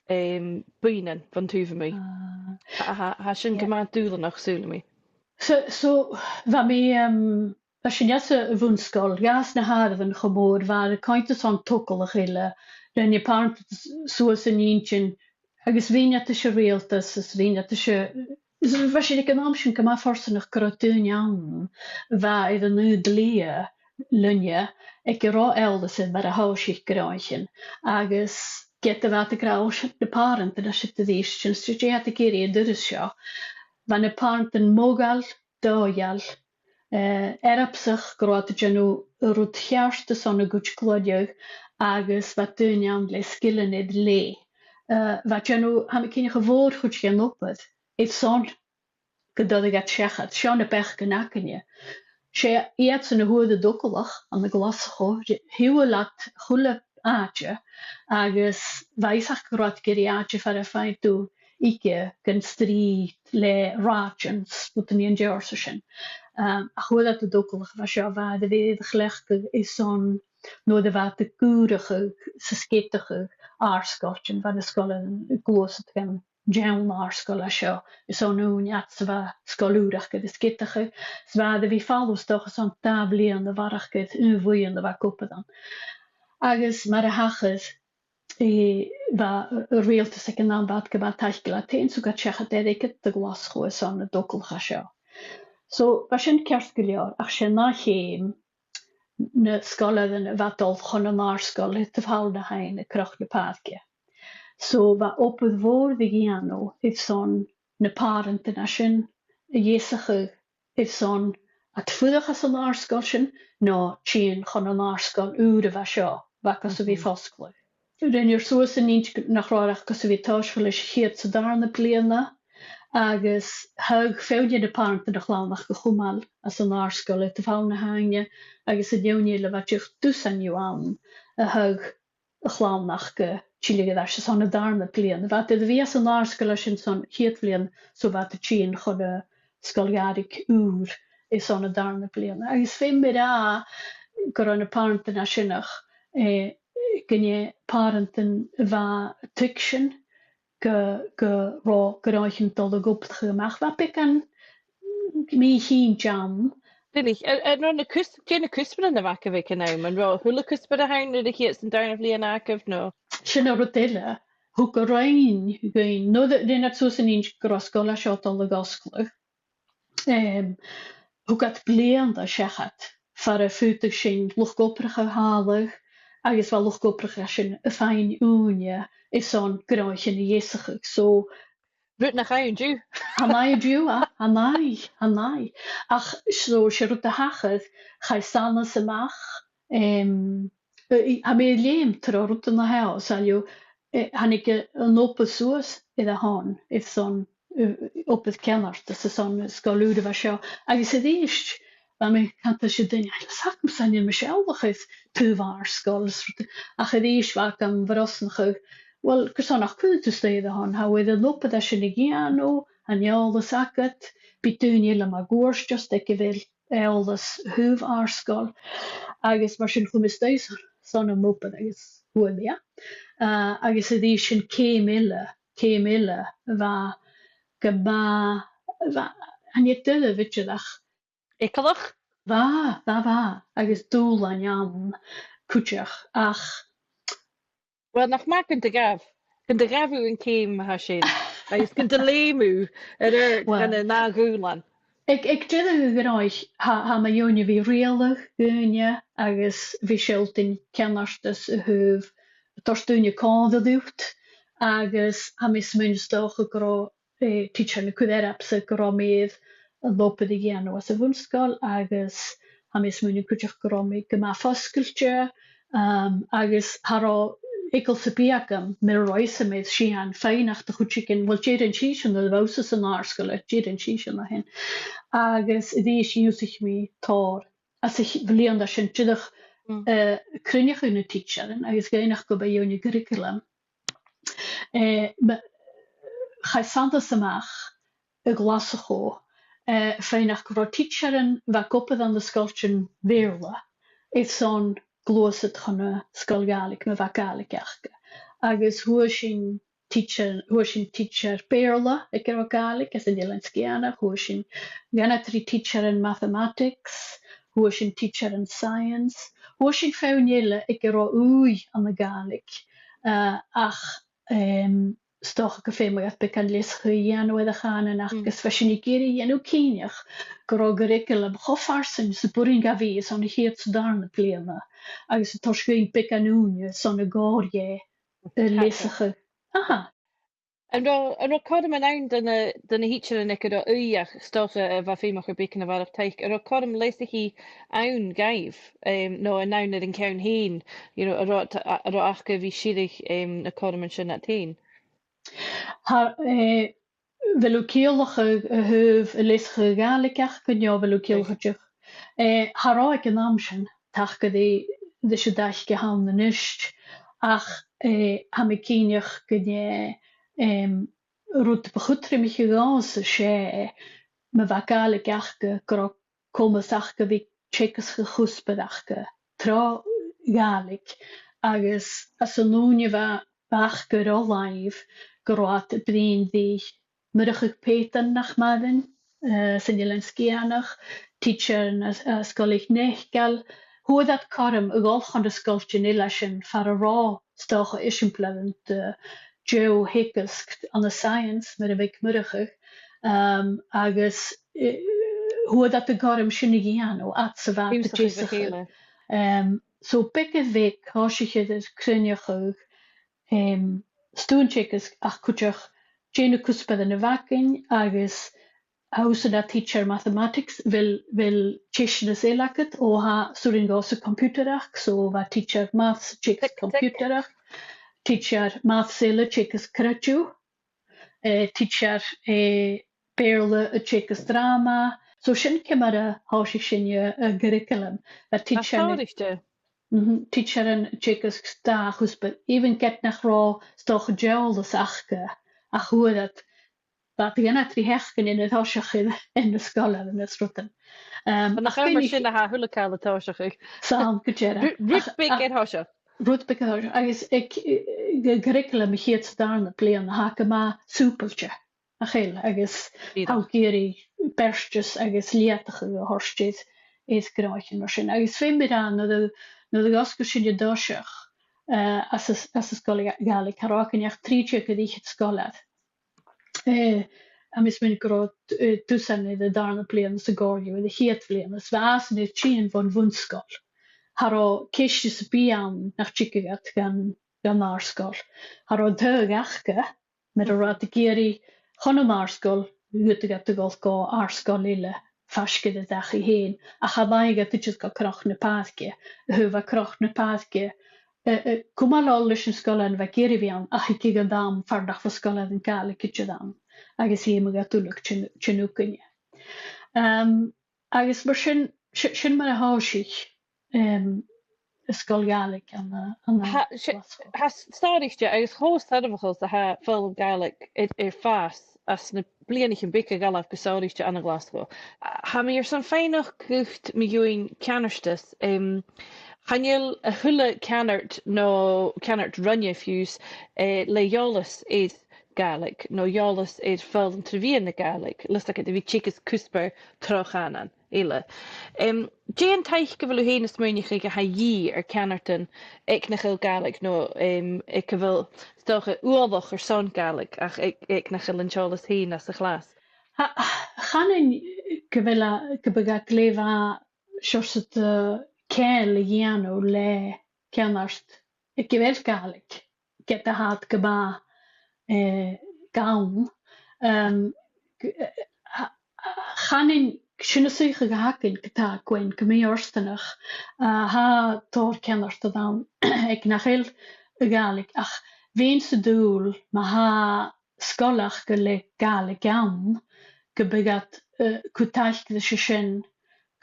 em, buidhnean bhon taobh a-muigh. Ah. Tha, tha, tha sin gu math dùbhlanach, saoilidh mi. So, so, bha mi, em, Bha sinn anns a' bhun-sgoil, dh'fhàs na h-àireamhan cho mòr, bha ar coimhead airson togalach eile, rinn na pàrantan s-, suas an inntinn, agus bhithinn iad ris an riaghaltas, is bhithinn iad ris a', is bha sinn aig an àm sin gu math fortanach gun robh daoine ann, bha air an aon dlighe leinne, aig an robh eòlas air mar a thòisich gnothaichean, agus ged a bha iad ag ràdh, o, sin na pàrantan, a-nis, sin, sin, sin, dè tha iad ag iarraidh an turas seo. Bha na pàrantan modhail, dòigheil, eh, earbsach gun robh iad a' dèanamh an rud cheart airson a gcuid cloinne agus bha daoine ann le sgilean air leth. Eh, bha iad a' dèanamh, tha mi cinnteach, a' mhòr-chuid dhen obair airson gun toireadh iad seachad, seo na beachdan againne. 'S e iadsan a fhuair an togalach ann an Glaschu, shiubhail iad a h-uile àite, agus bha fhios aca gun robh iad ag iarraidh àite far am faigheadh tu ige gun strì le rathaidean 's rudan dhen t-seòrsa sin. Um, ach fhuair iad an togalach a bha seo, bha iad air a chleachdadh airson nuair a bha iad ag ùrachadh 's a' sgeadachadh àrd-sgoiltean, bha na sgoilearan a' gluasad dhan t-seann àrd-sgoil a seo, airson ùine fhad 's a bha sgoil ùr aca air a sgeadachadh, 's bha iad air a bhith a' falbh 's dòcha airson dà bhliadhna a bharrachd air aon bhuidheann a bha ag obair ann. Agus mar a thachair, eh, bha an riaghaltas aig an àm, bha iad gu math taiceil leat fhèin, so ghabh iad seachad airgead do Ghlaschu airson an togalach a seo. So, bha sin ceart gu leòr, ach 's e an ath cheum na sgoilearan a bha a' dol chun an àrd-sgoil air do bhall na h-aibhne, Cnoc na Pàirce. So, bha obair mhòr ri dhèanamh airson na pàrantan a tha sin a dheasachadh airson iad fuireach anns an àrd-sgoil sin, no tighinn chun an àrd-sgoil ùr a bha seo, bha gus a bhith fosgladh. Rinneadh suas an inntinn nach robh iad ach gus a bhith a' tòiseachadh leis a' chiad 's an dàrna bliadhna, agus thug feadhainn de na pàrantan a' chlann aca a chumail anns an àrd-sgoil air do bhall na h-aibhne, agus an fheadhainn eile, bha dìreach dusan dhiubh ann a thug a' chlann aca tilleadh air ais airson an dàrna bliadhna. Bha iad air a bhith anns an àrd-sgoil sin son a' chiad bhliadhna, so bha iad a' tighinn chun an sgoil gàrraidh ùr airson an dàrna bliadhna. Agus feumaidh mi ràdh gun robh na pàrantan a tha sin ach eh, gun e pàrantan a bha a' tuigsinn gu, gu robh gnothaichean a' dol a dh'obrachadh a-mach. Bha beagan mì-chinnt ann. Really? An, an robh na cus-, dè na cuspairean a bh' agaibh aig an àm? An robh a h-uile cuspair a th' ann air a' chiad 's an dàrna bliadhna agaibh, no? Sin an rud eile. Thug a roinn dhuinn, nuair a rinn iad suas an innis gun robh an sgoil seo a' dol a dh'fhosgladh, em, thug iad bliadhna seachad far am faodadh sinn luchd-obrach a thàladh agus bha luchd-obrach an sin a' faighinn ùine airson gnothaichean a dheasachadh. So, rud nach fhaigh an-diugh. Chan fhaigh an-diugh, a, chan fhaigh, chan fhaigh. Ach so, 's e rud a thachair, chaidh sanas a-mach, em, eh, tha mi a' leum tro rudan a tha seo, saoilidh, eh, thàinig, eh, an obair suas air a shon, airson, eh, obair ceannardas airson an sgoil ùr a bha seo. Agus a-rithist, bha mi a' cantainn ris daoine, "Tha fhios agam, 's ann a nì mise eòlach air taobh àrd-sgoil is rudan." Ach a-rithist bha agam brosnachadh, "Uill, carson nach cuir thu a-staigh air a shon, tha thu air an obair sin a dhèanamh, tha an eòlas agad, bidh daoine eile mun cuairt ortsa aig a bheil eòlas a thaobh àrd-sgoil." Agus mar sin chuir mi a-staigh son, son an obair agus fhuair mi e. Ah, agus a-rithist sin ceum eile, ceum eile a bha gu math, bha, chan e doirbh idir ach eagalach? Bha, bha, bha, agus dùbhlain ann cuideachd, ach uill, nach math gun do ghabh, gun do ghabh thu an ceum a tha sin, agus gun do leum thu air, air, uill, dhan an dà dhùbhlan. Aig, aig deireadh a' ghnothaich, tha, tha mi a' dèanamh, bha riaghladh dhaoine agus bha sealltainn ceannardas a thaobh, a' toirt daoine còmhla riut, agus tha mi a' smaoineachadh 's dòcha gun robh, eh, tidsearan a' cur oirbhse gun robh mi air an obair a dhèanamh anns a' bhun-sgoil, agus tha mi a' smaoineachadh cuideachd gun robh mi gu math fosgailte, um, agus cha robh eagal sam bith agam, mura robh fhios agam air sìon faighneachd de chuideigin, uill, dè rinn sibhse nuair a bha thusa san àrd-sgoil, dè rinn sibhse an sin. Agus a-rithist dh'ionnsaich mi tòrr às a' bhliadhna sin, dìreach, mm, eh, cruinneachadh ri na tidsearan agus dh'fhaighnich gum b' e a dh'aindeoin a' churraicealaim. Eh, ma-, chaidh sanas a-mach a Ghlaschu, eh, faighneachd gun robh tidsearan a bha ag obair ann an sgoiltean Bheurla airson gluasad chun na sgoil Ghàidhlig ma bha Gàidhlig aca. Agus fhuair sinn tidsear, fhuair sinn tidsear Beurla aig an robh Gàidhlig às an Eilean Sgitheanach, fhuair sinn dhà no trì tidsearan mathematics, fhuair sinn tidsearan science, fhuair sinn feadhainn eile aig an robh ùidh ann an Gàidhlig, eh, ach, em, 's dòcha gum feumadh iad beagan leasachadh a dhèanamh air a' chànan aca, mm, agus bha sinn ag iarraidh a dhèanamh cinnteach gun robh an curraicealam cho farsaing 's a b' urrainn dha bhith airson a' chiad 's an dàrna bliadhna, agus a' toirt dhuinn beagan ùine airson a' chòir dheth, eh, leasachadh. Aha. An robh, an robh cothroman ann do na, do na tidsearan aig an robh ùidh ach 's dòcha, eh, bha feum aca air beagan a bharrachd taic, an robh cothrom leasachaidh ann dhaibh, em, no an ann air an ceann fhèin, you know, an robh, an robh aca a bhith a' sireadh, em, na cothroman sin iad fhèin? Tha, eh, a bheil thu a' ciallachadh a thaobh an leasachaidh Ghàidhlig aca, no a bheil thu a' ciallachadh, eh, cha robh aig an àm sin, taca ri, ris an taic a th' ann a-nis, ach, eh, tha mi cinnteach gun e, em, rud bu chudromaiche dhòmhsa, 's e, ma bha Gàidhlig aca, gun robh comas aca a bhith a' teagasg a' chuspair aca tro Ghàidhlig, agus anns an ùine a bha, bha aca ro làimh, gun robh iad a' bruidhinn ri Murchadh Pètein, nach maireann, eh, san Eilean Sgitheanach, tidsear na, eh, Sgoil Mhic Nèill. Fhuair iad cothrom a dhol chun nan sgoiltean eile sin far an robh, 's dòcha, eisimpleirean de, eh, deagh theagasg ann an science, mar a bha aig Murchadh, um, agus, eh, fhuair iad an cothrom sin a dhèanamh, fhad 's a bha iad a' deasachadh. Um, so beag air bheag, thòisich iad air cruinneachadh, em, stuth an teagaisg ach cuideachd dè na cuspairean a bh' againn agus tha thusa nad tidsear mathematics, a bheil, a bheil teisteanas eile agad? O tha, 's urrainn dhòmhsa computer aca, so bha tidsear maths a' teagasg computer aca, tidsear maths eile a' teagasg creideamh, eh, tidsear, eh, Beurla a' teagasg dràma. So sin ciamar a thòisich sinne, eh, an curraicealam. Bha tidsear na, mhm, tidsearan a' teagasg dà chuspair, even ged nach robh, 's dòcha, eòlas aca, ach fhuair iad, bha iad a' dèanamh trì sheachdainean air thoiseach air, air na sgoilearan is rudan. Um, ach nach ann mar sin a tha a h-uile càil a' tòiseachadh. 'S ann gu dearbh. Rud, rud beag air thoiseach. Rud beag a th' ann, agus aig, eh, gu, gu ruige le mo chiad 's dàrna bliadhna, tha e gu math sùbailte, nach eil, agus tha thu ag iarraidh beartas agus leudachadh a thoirt air, air gnothaichean mar sin. Agus feumaidh mi ràdh, nuair a, nuair a dh'fhosgail sinn an toiseach, eh, às a, às an sgoil Gà-, Ghàidhlig, cha robh againn ach trì deug air fhichead sgoilear. Eh, tha mi a' smaoineachadh gun robh, eh, dusan air an dàrna bliadhna 's an còrr dhiubh air a' chiad bhliadhna, is bha iadsan air tighinn bhon bhun-sgoil. Cha robh ceist sam bith ann nach tigeadh iad dhan, dhan àrd-sgoil. Cha robh an taghadh aca, mura robh iad ag iarraidh chun an àrd-sgoil, dh'fhaodadh iad a dhol gu àrd-sgoil eile faisg air an dachaigh fhèin, ach cha b' fhada gun tigeadh iad gu Cnoc na Pàirce, a thaobh Cnoc na Pàirce, eh, eh, cumail oirre leis na sgoilearan a bha ag iarraidh a bhith ann, ach aig an àm far nach robh sgoilearan Gàidhlig idir ann, agus dh'fheumadh iad uile tighinn, tighinn thugainne. Em, agus mar sin, si-, sin mar a thòisich, em, an sgoil Ghàidhlig ann an, ann an Tha, si-, Glaschu. Tha s-, sàr-oideachas agus cho soirbheachail 's a tha foghlam Gàidhlig air, air fàs anns na bliadhnaichean beaga a dh'fhalbh gu sàr-oideachas ann an Glaschu. Tha mi airson faighneachd dhut mu dheidhinn ceannardas, em, chan eil a h-uile ceannard no ceannard roinne fiù 's, eh, le eòlas air Gàidhlig, no eòlas air foghlam tro mheadhan na Gàidhlig, leis a' cheist a bhith teagasg cuspair tro chànan eile. Em, dè an taic a bheil thu fhèin a' smaoineachadh a tha a dhìth air ceannardan aig nach eil Gàidhlig no, em, aig a bheil 's dòcha uallach airson Gàidhlig ach aig, aig nach eil an t-eòlas fhèin anns a' chlas? Tha, chanainn gu bheil e, gum biodh e glè mhath seòrsa de cheangal a dhèanamh le ceannard aig a bheil Gàidhlig, ged a tha iad gu math, eh, gann. Em, g-, eh, a, a, chanainn, sin an suidheachadh a th' againn ge-tà, gu bheil e gu math fhortanach, a tha tòrr ceannardan ann aig nach eil Gàidhlig, ach bhithinn-sa an dùil ma tha sgoil aca le Gàidhlig ann, gum biodh iad, eh, a' cur taic ris a sin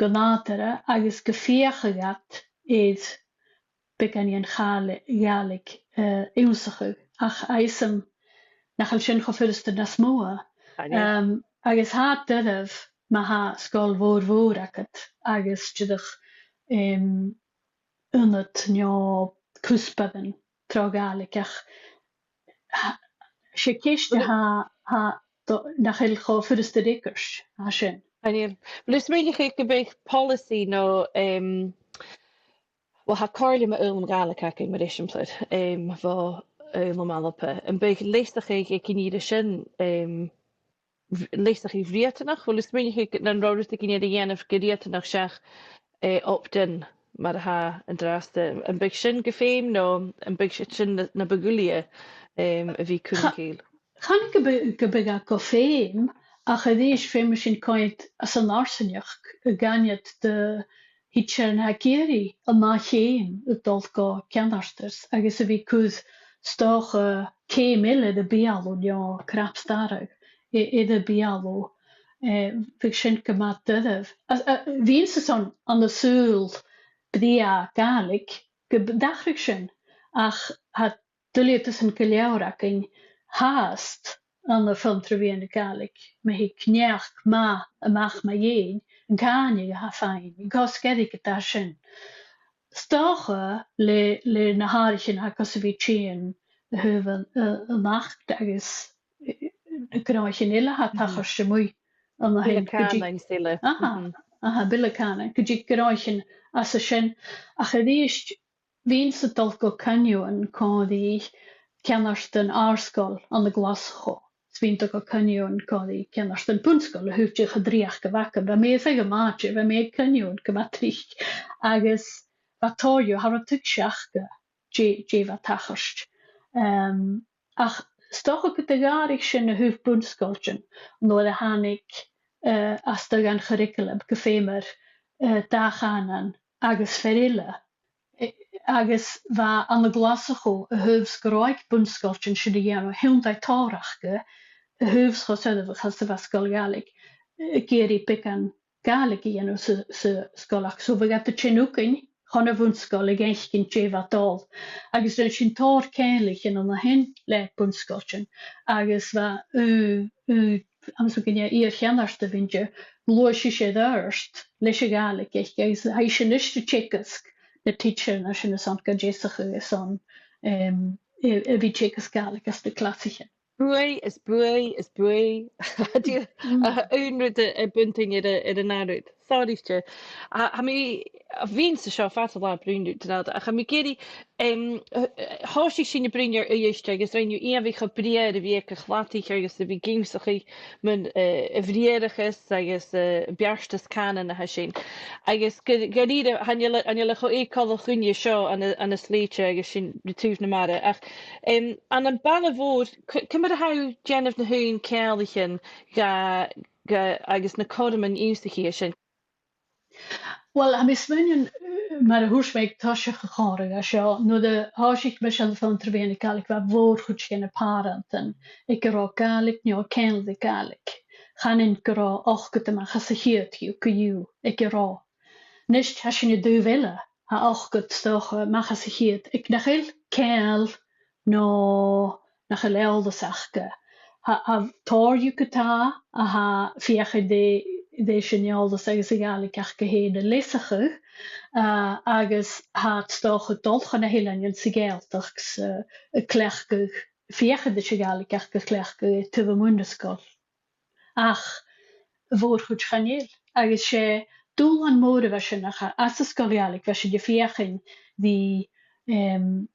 gu nàdarra agus gum feuchadh iad air beagan den chàil Ghàidhlig, eh, ionnsachadh, ach tha fhios agam nach eil sin cho furasta nas motha. Chan eil. Em, agus tha e doirbh ma tha sgoil mhòr mhòr agad agus dìreach, em, ionad no cuspairean tro Ghàidhlig, ach tha, 's e ceist a tha, tha, do, nach eil cho furasta a fhreagairt, tha sin. Chan eil. Uill, is mi a' smaoineachadh gum biodh poileasaidh no, em, uill, tha Comhairle mu Fhoghlam Gàidhlig againn, mar eisimpleir, em, bho Fhoghlam Alba. Am biodh leasachadh aig an ìre sin, em, v-, leasachadh riatanach? Uill, is mi a' smaoineachadh nan robh rudeigin air a dhèanamh gu riatanach seach, eh, opt-in mar a tha an-dràsta. Am biodh sin gu feum no am biodh siud sin na, na bu ghoirile, em, a bhith a' cur an cèill? Cha-, chanainn gum bi-, gum biodh e gu feum, ach a-rithist feumaidh sinn coimhead anns an fharsaingeachd a dh'aindeoin dè thidsearan a tha ag iarraidh an ath cheum a dhol gu ceannardas agus a bhith a' cur 's dòcha ceum eile de bheulaibh no cnap-starra air, air a' bheulaibh, eh, bhiodh sin gu math doirbh. A, a, bhithinn-sa airson ann an saoghal brèagha Gàidhlig gum b-, tachradh sin, ach tha duilgheadasan gu leòr againn fhathast ann am foghlam tro mheadhan na Gàidhlig, ma thig neach math a-mach mu dheidhinn, an càineadh a tha faighinn, an cosg airgid a tha sin. 'S dòcha le, le na h-àireamhan a tha gus a bhith a' tighinn a thaobh an, a, an Achd agus, eh, na gnothaichean eile a tha a' tachairt a-muigh an-sin. Bile cànain 's uile. Aha, aha, bile cànain. Gu dè gnothaichean às a sin. Ach a-rithist, bhithinn-sa a' dol gu coinneamhan còmhla ri ceannardan àrd-sgoil ann an Glaschu. 'S bhithinn a' dol gu coinneamhan còmhla ri ceannardan bun-sgoil a thaobh dè cho dreuchd a bh' aca. Bha mi air feadh a' mhadainn, bha mi aig coinneamhan gu math tric. Agus bha tòrr dhiubh, cha robh tuigse aca dè, dè bha a' tachairt. Em, ach 's dòcha gun do dh'fhairich sin a thaobh bun-sgoiltean nuair a thàinig, eh, às dèidh an churriculum gu feumar, eh, dà chànan agus fear eile. Eh, agus bha ann an Glaschu a thaobh 's gun robh aig bun-sgoiltean sin a dhèanamh, thionndaidh tòrr aca a thaobh 's cho soirbheachail 's a bha sgoil Ghàidhlig, eh, ag iarraidh beagan Gàidhlig a dhèanamh sa, sa sgoil aca. So bhiodh iad a' tighinn thugainn chun a' bhun-sgoil a dh'fhaicinn dè bha dol. Agus rinn sinn tòrr ceanglaichean an sin le bun-sgoiltean. Agus bha, uh, uh, agus bha gu leòr iar-cheannardan a bh' innte, ghluais ise air adhart leis a' Ghàidhlig aice, agus tha ise a-nis a' teagasg na tidsearan a tha sin airson gu deasachadh airson, em, a, a bhith teagasg Gàidhlig anns na clasaichean. Buaidh is buaidh is buaidh. Dia, a, aon rud a, a bhuantainn air a, air an ath rud. Sorry, Stu. A, tha mi, a bhithinn-sa seo fad an latha a' bruidhinn riut, Donalda, ach tha mi ag iarraidh, em, a, a, thòisich sinn a' bruidhinn air Uibhist agus rinn thu iomadh cho brèagha a bhith aig a' chladaich agus a bhith ag ionnsachadh mun, eh, a' bhriathrachas agus, eh, beartas cànain a tha sin. Agus gu, gu h-àraidh, chan eil, chan eil e cho eu-coltach dhuinne seo ann an, ann an Slèite agus sinn ri taobh na mara. Ach, em, ann am baile mhòr, c-, ciamar a tha thu a' dèanamh na h-aon cheanglaichean ga, ga, agus na cothroman ionnsachaidh sin? Uill, tha mi a' smaoineachadh, eh, mar a thuirt mi aig toiseach a' chòmhraidh seo, nuair a thòisich mise a' fuireach tro mheadhan na Gàidhlig, bha a' mhòr-chuid de na pàrantan aig an robh Gàidhlig no ceangal ri Gàidhlig. Chanainn gun robh ochdad a-mach às a' cheud dhiubh co-dhiù aig an robh. A-nis, tha sinn an taobh eile, tha ochdad, 's dòcha, a-mach às a' cheud aig nach eil ceangal no nach eil eòlas aca. Tha, tha tòrr dhiubh co-dhiù a tha a' feuchainn ri, ri sin eòlas agus a' Ghàidhlig aca fhèin a leasachadh, eh, agus tha iad 's dòcha a' dol chun nan eileanan sa Ghàidhealtachd 's, eh, a' cleachdadh, feuchainn ris a' Ghàidhlig aca a chleachdadh air taobh a-muigh na sgoile. Ach a' mhòr-chuid chan eil. Agus 's e dùbhlan mòr a bha sin, ach anns an sgoil Ghàidhlig bha sinn a' feuchainn ri, em,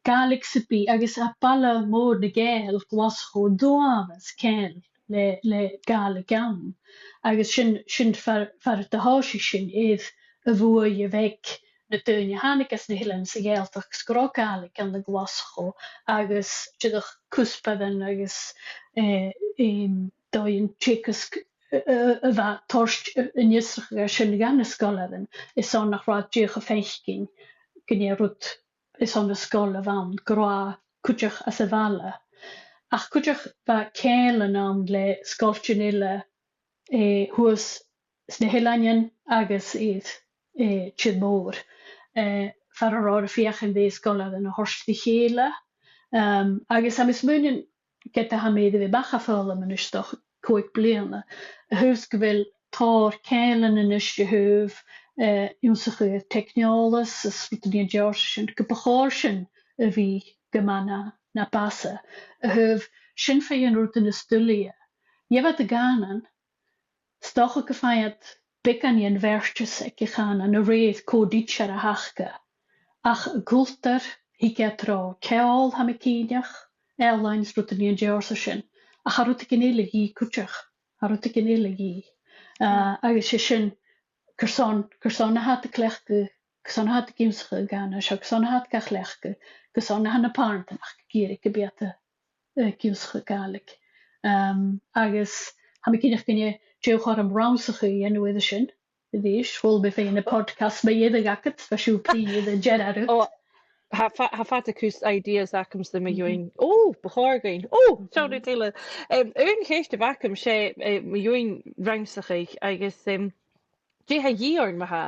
Gàidhlig sam bith, agus tha baile mòr nan Gàidheal, Glaschu, an t-uabhas ceangal le, le Gàidhlig ann. Agus sin, sin far, far an do thòisich sinn, air a' bhuaidh a bh' aig na daoine a thàinig às na h-Eileanan sa Ghàidhealtachd, 's gun robh Gàidhlig ann an Glaschu, agus dìreach cuspairean agus, eh, em, dòighean teagaisg, eh, eh, a bha toirt, eh, an fhiosrachadh sin dha na sgoilearan, airson nach robh iad dìreach a' faicinn gur e rud airson na sgoile a bh' ann, gun robh e cuideachd anns a' bhaile. Ach cuideachd bha ceangal ann le sgoiltean eile, eh, shuas sna h-eileanan agus air, eh, tìr-mòr, eh, far an robh iad a' feuchainn ri sgoilearan a thoirt ri chèile. Em, agus tha mi a' smaoineachadh, ged a tha mi air a bhith a-mach à foghlam a-nis 's dòcha còig bliadhna, a thaobh 's gu bheil tòrr cheangal a-nis a thaobh, eh, ionnsachadh teicneòlas is rudan den t-seòrsa sin, gum bu chòir sin a bhith gu math na, na b' fhasa, a thaobh sin fhèin, rudan as duilghe. Gheibh iad a' chànan, 's dòcha gum faigh iad beagan den bheartas aig a' chànan a rèir cò an tidsear a th' aca. Ach an cultar, thig iad tro cheòl, tha mi cinnteach, ealain is rudan den t-seòrsa sin. Ach tha rudeigin eile a dhìth cuideachd, tha rudeigin eile a dhìth. Eh, agus 's e sin, carson, carson a tha iad a' cleachdadh, carson a tha iad ag ionnsachadh an cànan seo, carson a tha iad ga chleachdadh, carson a tha na pàrantan aca ag iarraidh gum bi iad a', eh, ag ionnsachadh Gàidhlig. Em, agus tha mi cinnteach gun e deagh chothrom rannsachaidh a dhèanamh air sin a-rithist. Chuala mi fhèin ann am podcast mu dheireadh agad, bha sibh a' bruidhinn air an dearbh rud. Ò, tha fa-, tha fada cus ideas agamsa mu dheidhinn. Ò, bu chòir dhuinn. Ò, seall rud eile. Em, aon cheist a bh' agam, 's e, eh, mu dheidhinn rannsachaidh agus, em, dè tha a dhìth oirnn ma-thà,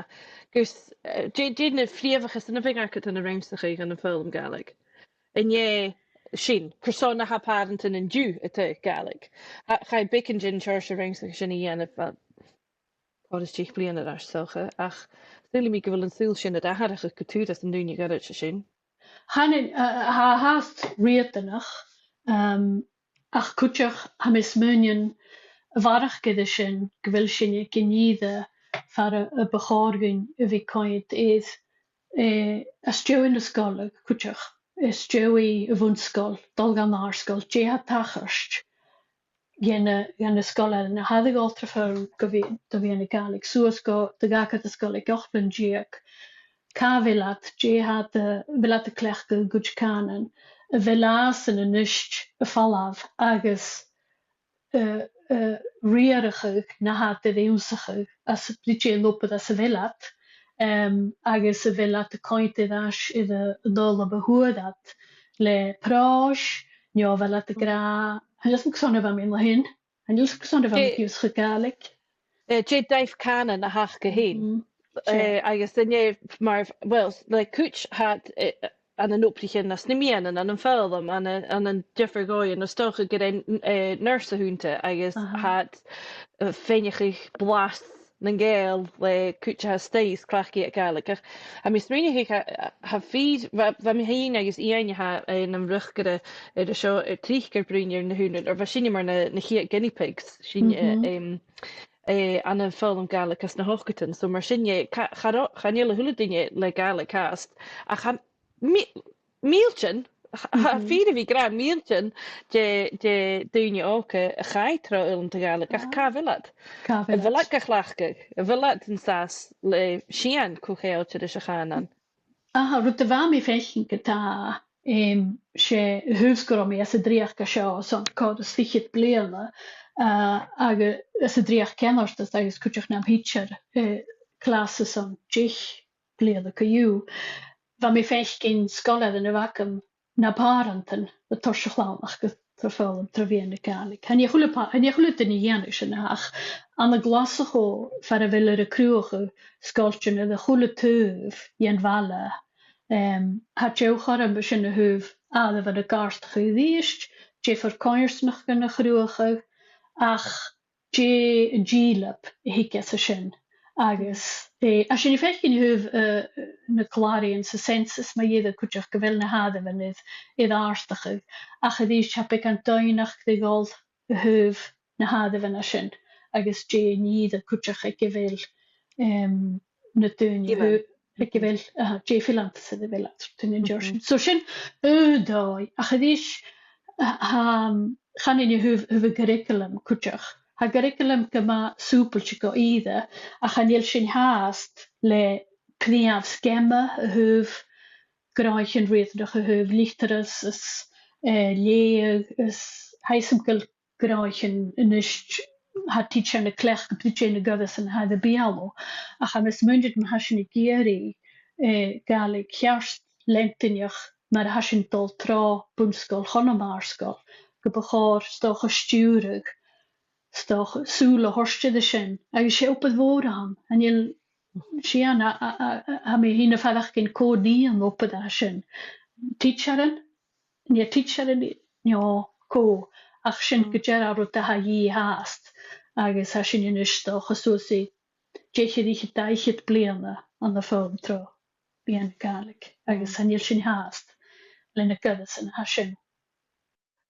gus, eh, dè, dè na prìomhachdasan a bhiodh agad ann an rannsachadh ann am foghlam Gàidhlig? An e sin, carson a tha pàrantan an-diugh a' taghadh Gàidhlig? Tha, chaidh beagan den t-seòrsa rannsachaidh sin a dhèanamh, eh, còrr is deich bliadhna air ais 's dòcha, ach saoilidh mi gu bheil an saoghal sin air atharrachadh gu tur anns an ùine ghoirid sin. Chan eil, eh, tha e fhathast riatanach, em, ach cuideachd, tha mi a' smaoineachadh, a bharrachd air sin, gu bheil sinn aig an ìre far a, a bu chòir dhuinn a bhith a' coimhead air, eh, às dèidh na sgoile cuideachd, às dèidh a' bhun-sgoil, dol dhan àrd-sgoil, dè tha a' tachairt dha na, dha na sgoilearan a tha air a dhol tro fhoghlam gu bhith, do mheadhan na Gàidhlig, suas gu, do dh'fhàg iad an sgoil aig ochd bliadhna deug. Càit a bheil iad, dè tha iad, a bheil iad a' cleachdadh a gcuid cànain, a bheil iadsan a-nis a' falbh agus, eh, eh, riarachadh na tha iad air ionnsachadh às, ri dè an obair às a bheil iad, em, agus a bheil iad a' coimhead air ais air a, an fhoghlam a fhuair iad le pròis, no a bheil iad ag ràdh, chan eil fhios agam carson a bha mi an sin, chan eil fhios agam carson a bha mi ag ionnsachadh Gàidhlig. Eh, dè an dàimh cànain a th' aca fhèin. Mhm. Eh, agus an e mar, well, like, cuid tha, eh, ann an obraichean anns na meadhanan, ann am foghlam, ann an, ann an diofar dhòighean, 's dòcha gur e, eh, nurs a th' annta agus tha iad, eh, a' faighneachd blas nan Gàidheal le cuid a tha a-staigh is cleachd iad Gàidhlig. Ach tha mi a' smaoineachadh, tha, tha fìor, bha, bha mi fhìn agus Iain a tha, eh, nam riochdairean air a seo, eh, tric air bruidhinn air na h-ùine, oir bha sinne mar na, na chiad guinea pigs, sinne, eh, em, eh, ann am foghlam Gàidhlig anns na h-ochdadan. So mar sin, eh, cha, cha ro-, chan eil a h-uile duine le Gàidhlig fhathast, ach chan, mi-, mìltean, tha, tha fìor a bhith ag ràdh mìltean de, de dhaoine òga a chaidh tro fhoghlam Gàidhlig, ach càit a bheil iad? Càit a bheil iad? A bheil iad ga cleachdadh? A bheil iad an sàs le sìon co-cheangailte ris a' chànan? Aha, rud a bha mi a' faicinn ge-tà, em, 's e a thaobh 's gun robh mi anns an dreuchd seo airson còrr is fichead bliadhna, eh, agus anns an dreuchd ceannardas agus cuideachd nam thidsear, eh, clas airson deich bliadhna co-dhiù. Bha mi a' faicinn sgoilearan a bh' agam na pàrantan a' toirt a' chlann aca tro fhoghlam tro mheadhan na Gàidhlig. Chan e a h-uile pà-, chan e a h-uile duine a dhèanadh sin ach ann an Glaschu, far a bheil iad a' cruthachadh sgoiltean air a h-uile taobh dhen bhaile, em, tha deagh chothrom an sin a thaobh àireamhan a' gàirdeachadh a-rithist, diofar coimhearsnachdan a chruthachadh, ach dè an dìleab a thig às a sin. Agus, eh, tha sinn a' faicinn a thaobh, eh, na Clarion 's a Census mu dheireadh cuideachd gu bheil na h-àireamhan air, air àrdachadh. Ach a-rithist tha beagan doimhneachd ri dhol a thaobh na h-àireamhan a sin, agus dè an ìre cuideachd aig a bheil, em, na daoine, aig a bheil, aha, dè fileantas a bheil iad, tuinean dearsin. So sin aon dòigh, ach a-rithist, tha, tha, chan eil a thaobh, thaobh a' ghurraicealam cuideachd. Tha a' ghurraicealam gu math sùbailte gu ìre, ach chan eil sinn fhathast le prìomh sgeama a thaobh gnothaichean riatanach a thaobh litearras is, eh, leughadh is, tha fhios agam gu bheil gnothaichean a-nis, tha tidsearan a' cleachdadh, dè na goireasan a tha air a beulaibh. Ach tha mi a' smaoineachadh ma tha sinn ag iarraidh, eh, Gàidhlig cheart leantainneach mar a tha sinn a' dol tro bun-sgoil chun na màr-sgoil, gum bu chòir, 's dòcha, stiùireadh, 's dòcha, sùil a thoirt air sin. Agus 's e obair mhòr a th' ann, chan eil sìon, a, a, a, a, tha mi fhìn a' faireachdainn cò nì an obair a tha sin. Tidsearan, nì tidsearan, no cò, ach sin gu dearbh rud a tha a dhìth fhathast, agus tha sinn a-nis, 's dòcha, suas ri deich air fhichead, dà fhichead bliadhna ann am foghlam tro mheadhan na Gàidhlig, agus chan eil sinn fhathast le na goireasan a tha sin.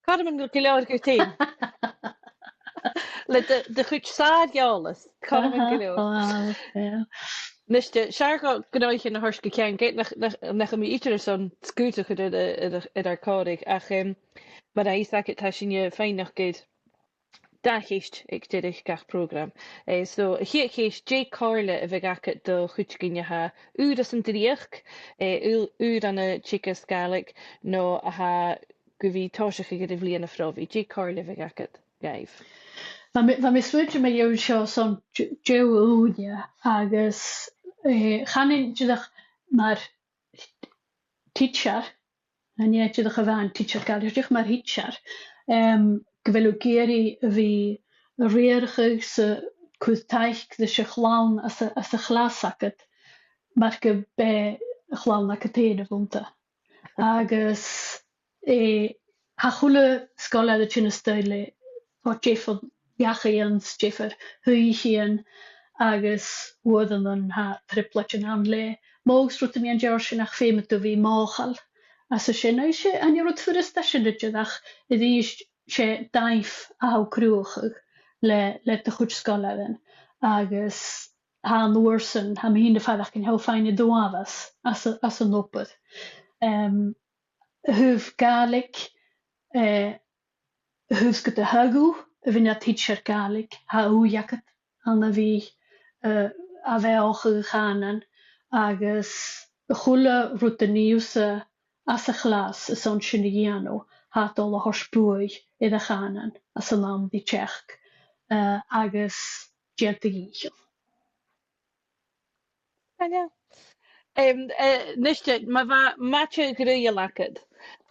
Cothroman gu leòr dhut fhèin. Le do, do chuid sàr-eòlas, cothroman gu leòr. Aha, wow, yeah. Nise, 's fheàrr dhomh gnothaichean a thoirt gu ceann, ged nach, nach, nach eil mi idir airson sgùradh a chur air, air, air ar còmhradh, ach, em, mar a tha fhios agad, tha sinne a' faighneachd air dà cheist aig deireadh gach prògram. Eh, so, a' chiad cheist, dè a' chomhairle a bhiodh agad do chuideigin a tha ùr anns an dreuchd, eh, ù-, ùr ann an teagasg Gàidhlig, no a tha gu bhith a' tòiseachadh air a' bhliadhna phròbhaidh? Dè a' chomhairle a bhiodh agad dhaibh? Bha mi, bha mi a' smaointinn mu dheidhinn seo son d-, deagh ùine agus, eh, chanainn dìreach mar tidsear, chan e dìreach a-mhàin tidsear Gàidhlig, dìreach mar thidsear, em, gu bheil thu ag iarraidh a bhith a' riarachadh 's a' cur taic ris a' chlann anns a', anns a' chlas agad, mar gum b' e a' chlann agad fhèin a bh' annta. Agus, eh, tha a h-uile sgoilear a' tighinn a-staigh le, o, diofar dhachaighean, diofar shuidheachaidhean, agus uaireannan tha trioblaid ann le mògus, rudan mar sin, ach feumaidh tu a bhith mothachail às a sin. Agus 's e, chan e rud furasta a tha sin idir, ach a-rithist 's e daimh a tha thu a' cruthachadh le, le do chuid sgoilearan, agus tha an uair sin, tha mi fhìn a' faireachdainn, tha thu a' faighinn an t-uabhas às a, às an obair. Em, a thaobh Gàidhlig, eh, a thaobh 's gun do thog thu a bhith nad thidsear Gàidhlig, tha ùidh agad ann a bhith, eh, a' bheothachadh a' chànain agus a h-uile rud a nì thusa anns a' chlas airson sin a dhèanamh, tha e a' dol a thoirt buaidh air a' chànan anns an àm ri teachd, eh, agus dèan do dhìcheall. Chan eil. Em, eh, nise, ma bha maide ghruaidheil agad,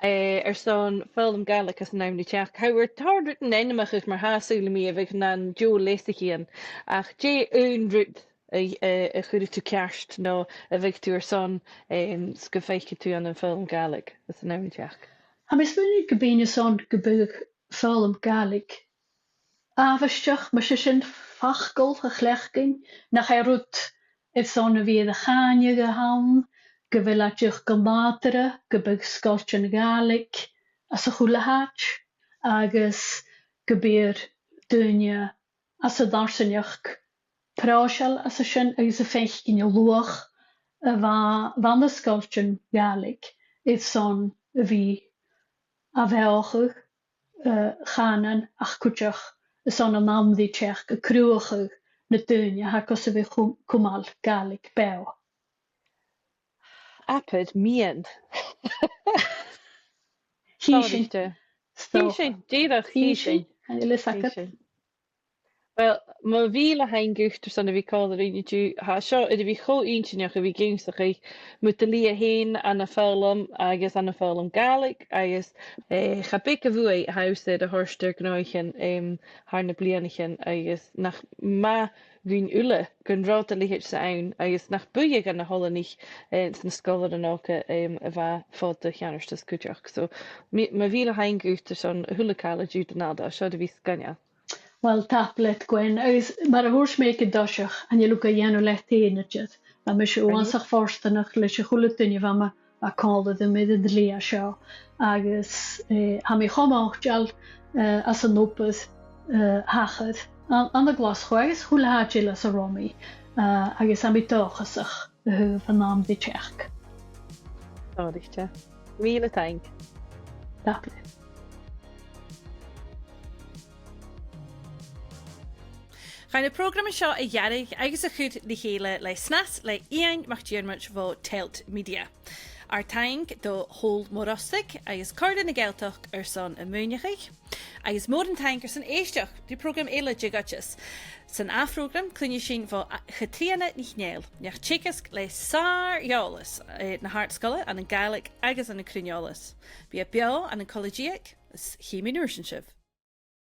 eh, airson foghlam Gàidhlig anns an àm ri teachd, tha thu air tòrr rudan ainmeachadh mar-thà, saoilidh mi, a bhiodh nan deagh leasachaidhean, ach dè aon rud a, a, a chuireadh tu ceart no a bhiodh tu airson, em, 's gum faiceadh tu ann am foghlam Gàidhlig anns an àm ri teachd? Tha mi a' smaoineachadh gum bithinn airson gum biodh foghlam Gàidhlig àbhaisteach, mas e sin facal a chleachdainn, nach e rud airson a bhith air a chàineadh a th' ann, gu bheil e dìreach gu nàdarra gum bi sgoiltean Gàidhlig anns a h-uile h-àite, agus gum bi daoine anns an fharsaingeachd pròiseil anns a sin agus a' faicinn an luach a bha, bha na sgoiltean Gàidhlig airson a bhith a' beothachadh, eh, chànain ach cuideachd airson an àm ri teachd a' cruthachadh na daoine a tha gus a bhith a' cum-, cumail Gàidhlig beò. Abair miann. Chì sinn. Chì sinn, dìreach chì sinn. Chan eil fhios agad. Chì sinn. Uill, mo mhìle taing dhut airson a bhith còmhla rinn an-diugh. Tha seo air a bhith cho inntinneach a bhith ag ionnsachadh mu do shlighe fhèin ann am foghlam agus ann am foghlam Gàidhlig agus, eh, cha bhi e a' fuath a tha thusa air a thoirt air gnothaichean, em, thar nam bliadhnaichean agus nach math dhuinn uile gun robh do leithid-sa ann agus nach buidhe dha na h-oileanaich, eh, 's na sgoilearan òga, em, a bha fo do cheannardachas cuideachd. So, mi-, mo mhìle taing dhut airson a h-uile càil a dh'fhàg thu an-diugh, seo air a bhith sgoinneil. Uill, tapadh leat, Gwen, agus mar a thuirt mi aig an toiseach, chan eil thu ga dhèanamh leat fhèin idir. Tha mise uabhasach fortanach leis a h-uile duine a bha mi, bha còmhla rium air an t-slighe seo, agus, eh, tha mi cho moiteil, eh, às an obair, eh, a thachair ann, ann an Glaschu agus a h-uile h-àite eile às an robh mi, eh, agus tha mi dòchasach a thaobh an àm ri teachd. Sònraichte. Mìle taing. Tapadh leibh. Chaidh na prògraman seo a dheasachadh agus a chur ri chèile le snas le Iain MacDhiarmaid bho Telt Media. Ar taing do Thadhal Mòr Ostaig agus Comhairle na Gàidhealtachd airson am maoineachaidh, agus mòran taing airson èisteachd ri prògram eile de dh'Oideas. San ath phrògram, cluinnidh sinn bho A-, Chatrìona NicNèill, neach-teagaisg le sàr-eòlas, eh, na h-àrd-sgoile ann an Gàidhlig agus ann an cruinn-eòlas. Bidh i beò ann an Cola-Deug, is chì mi an uair sin sibh.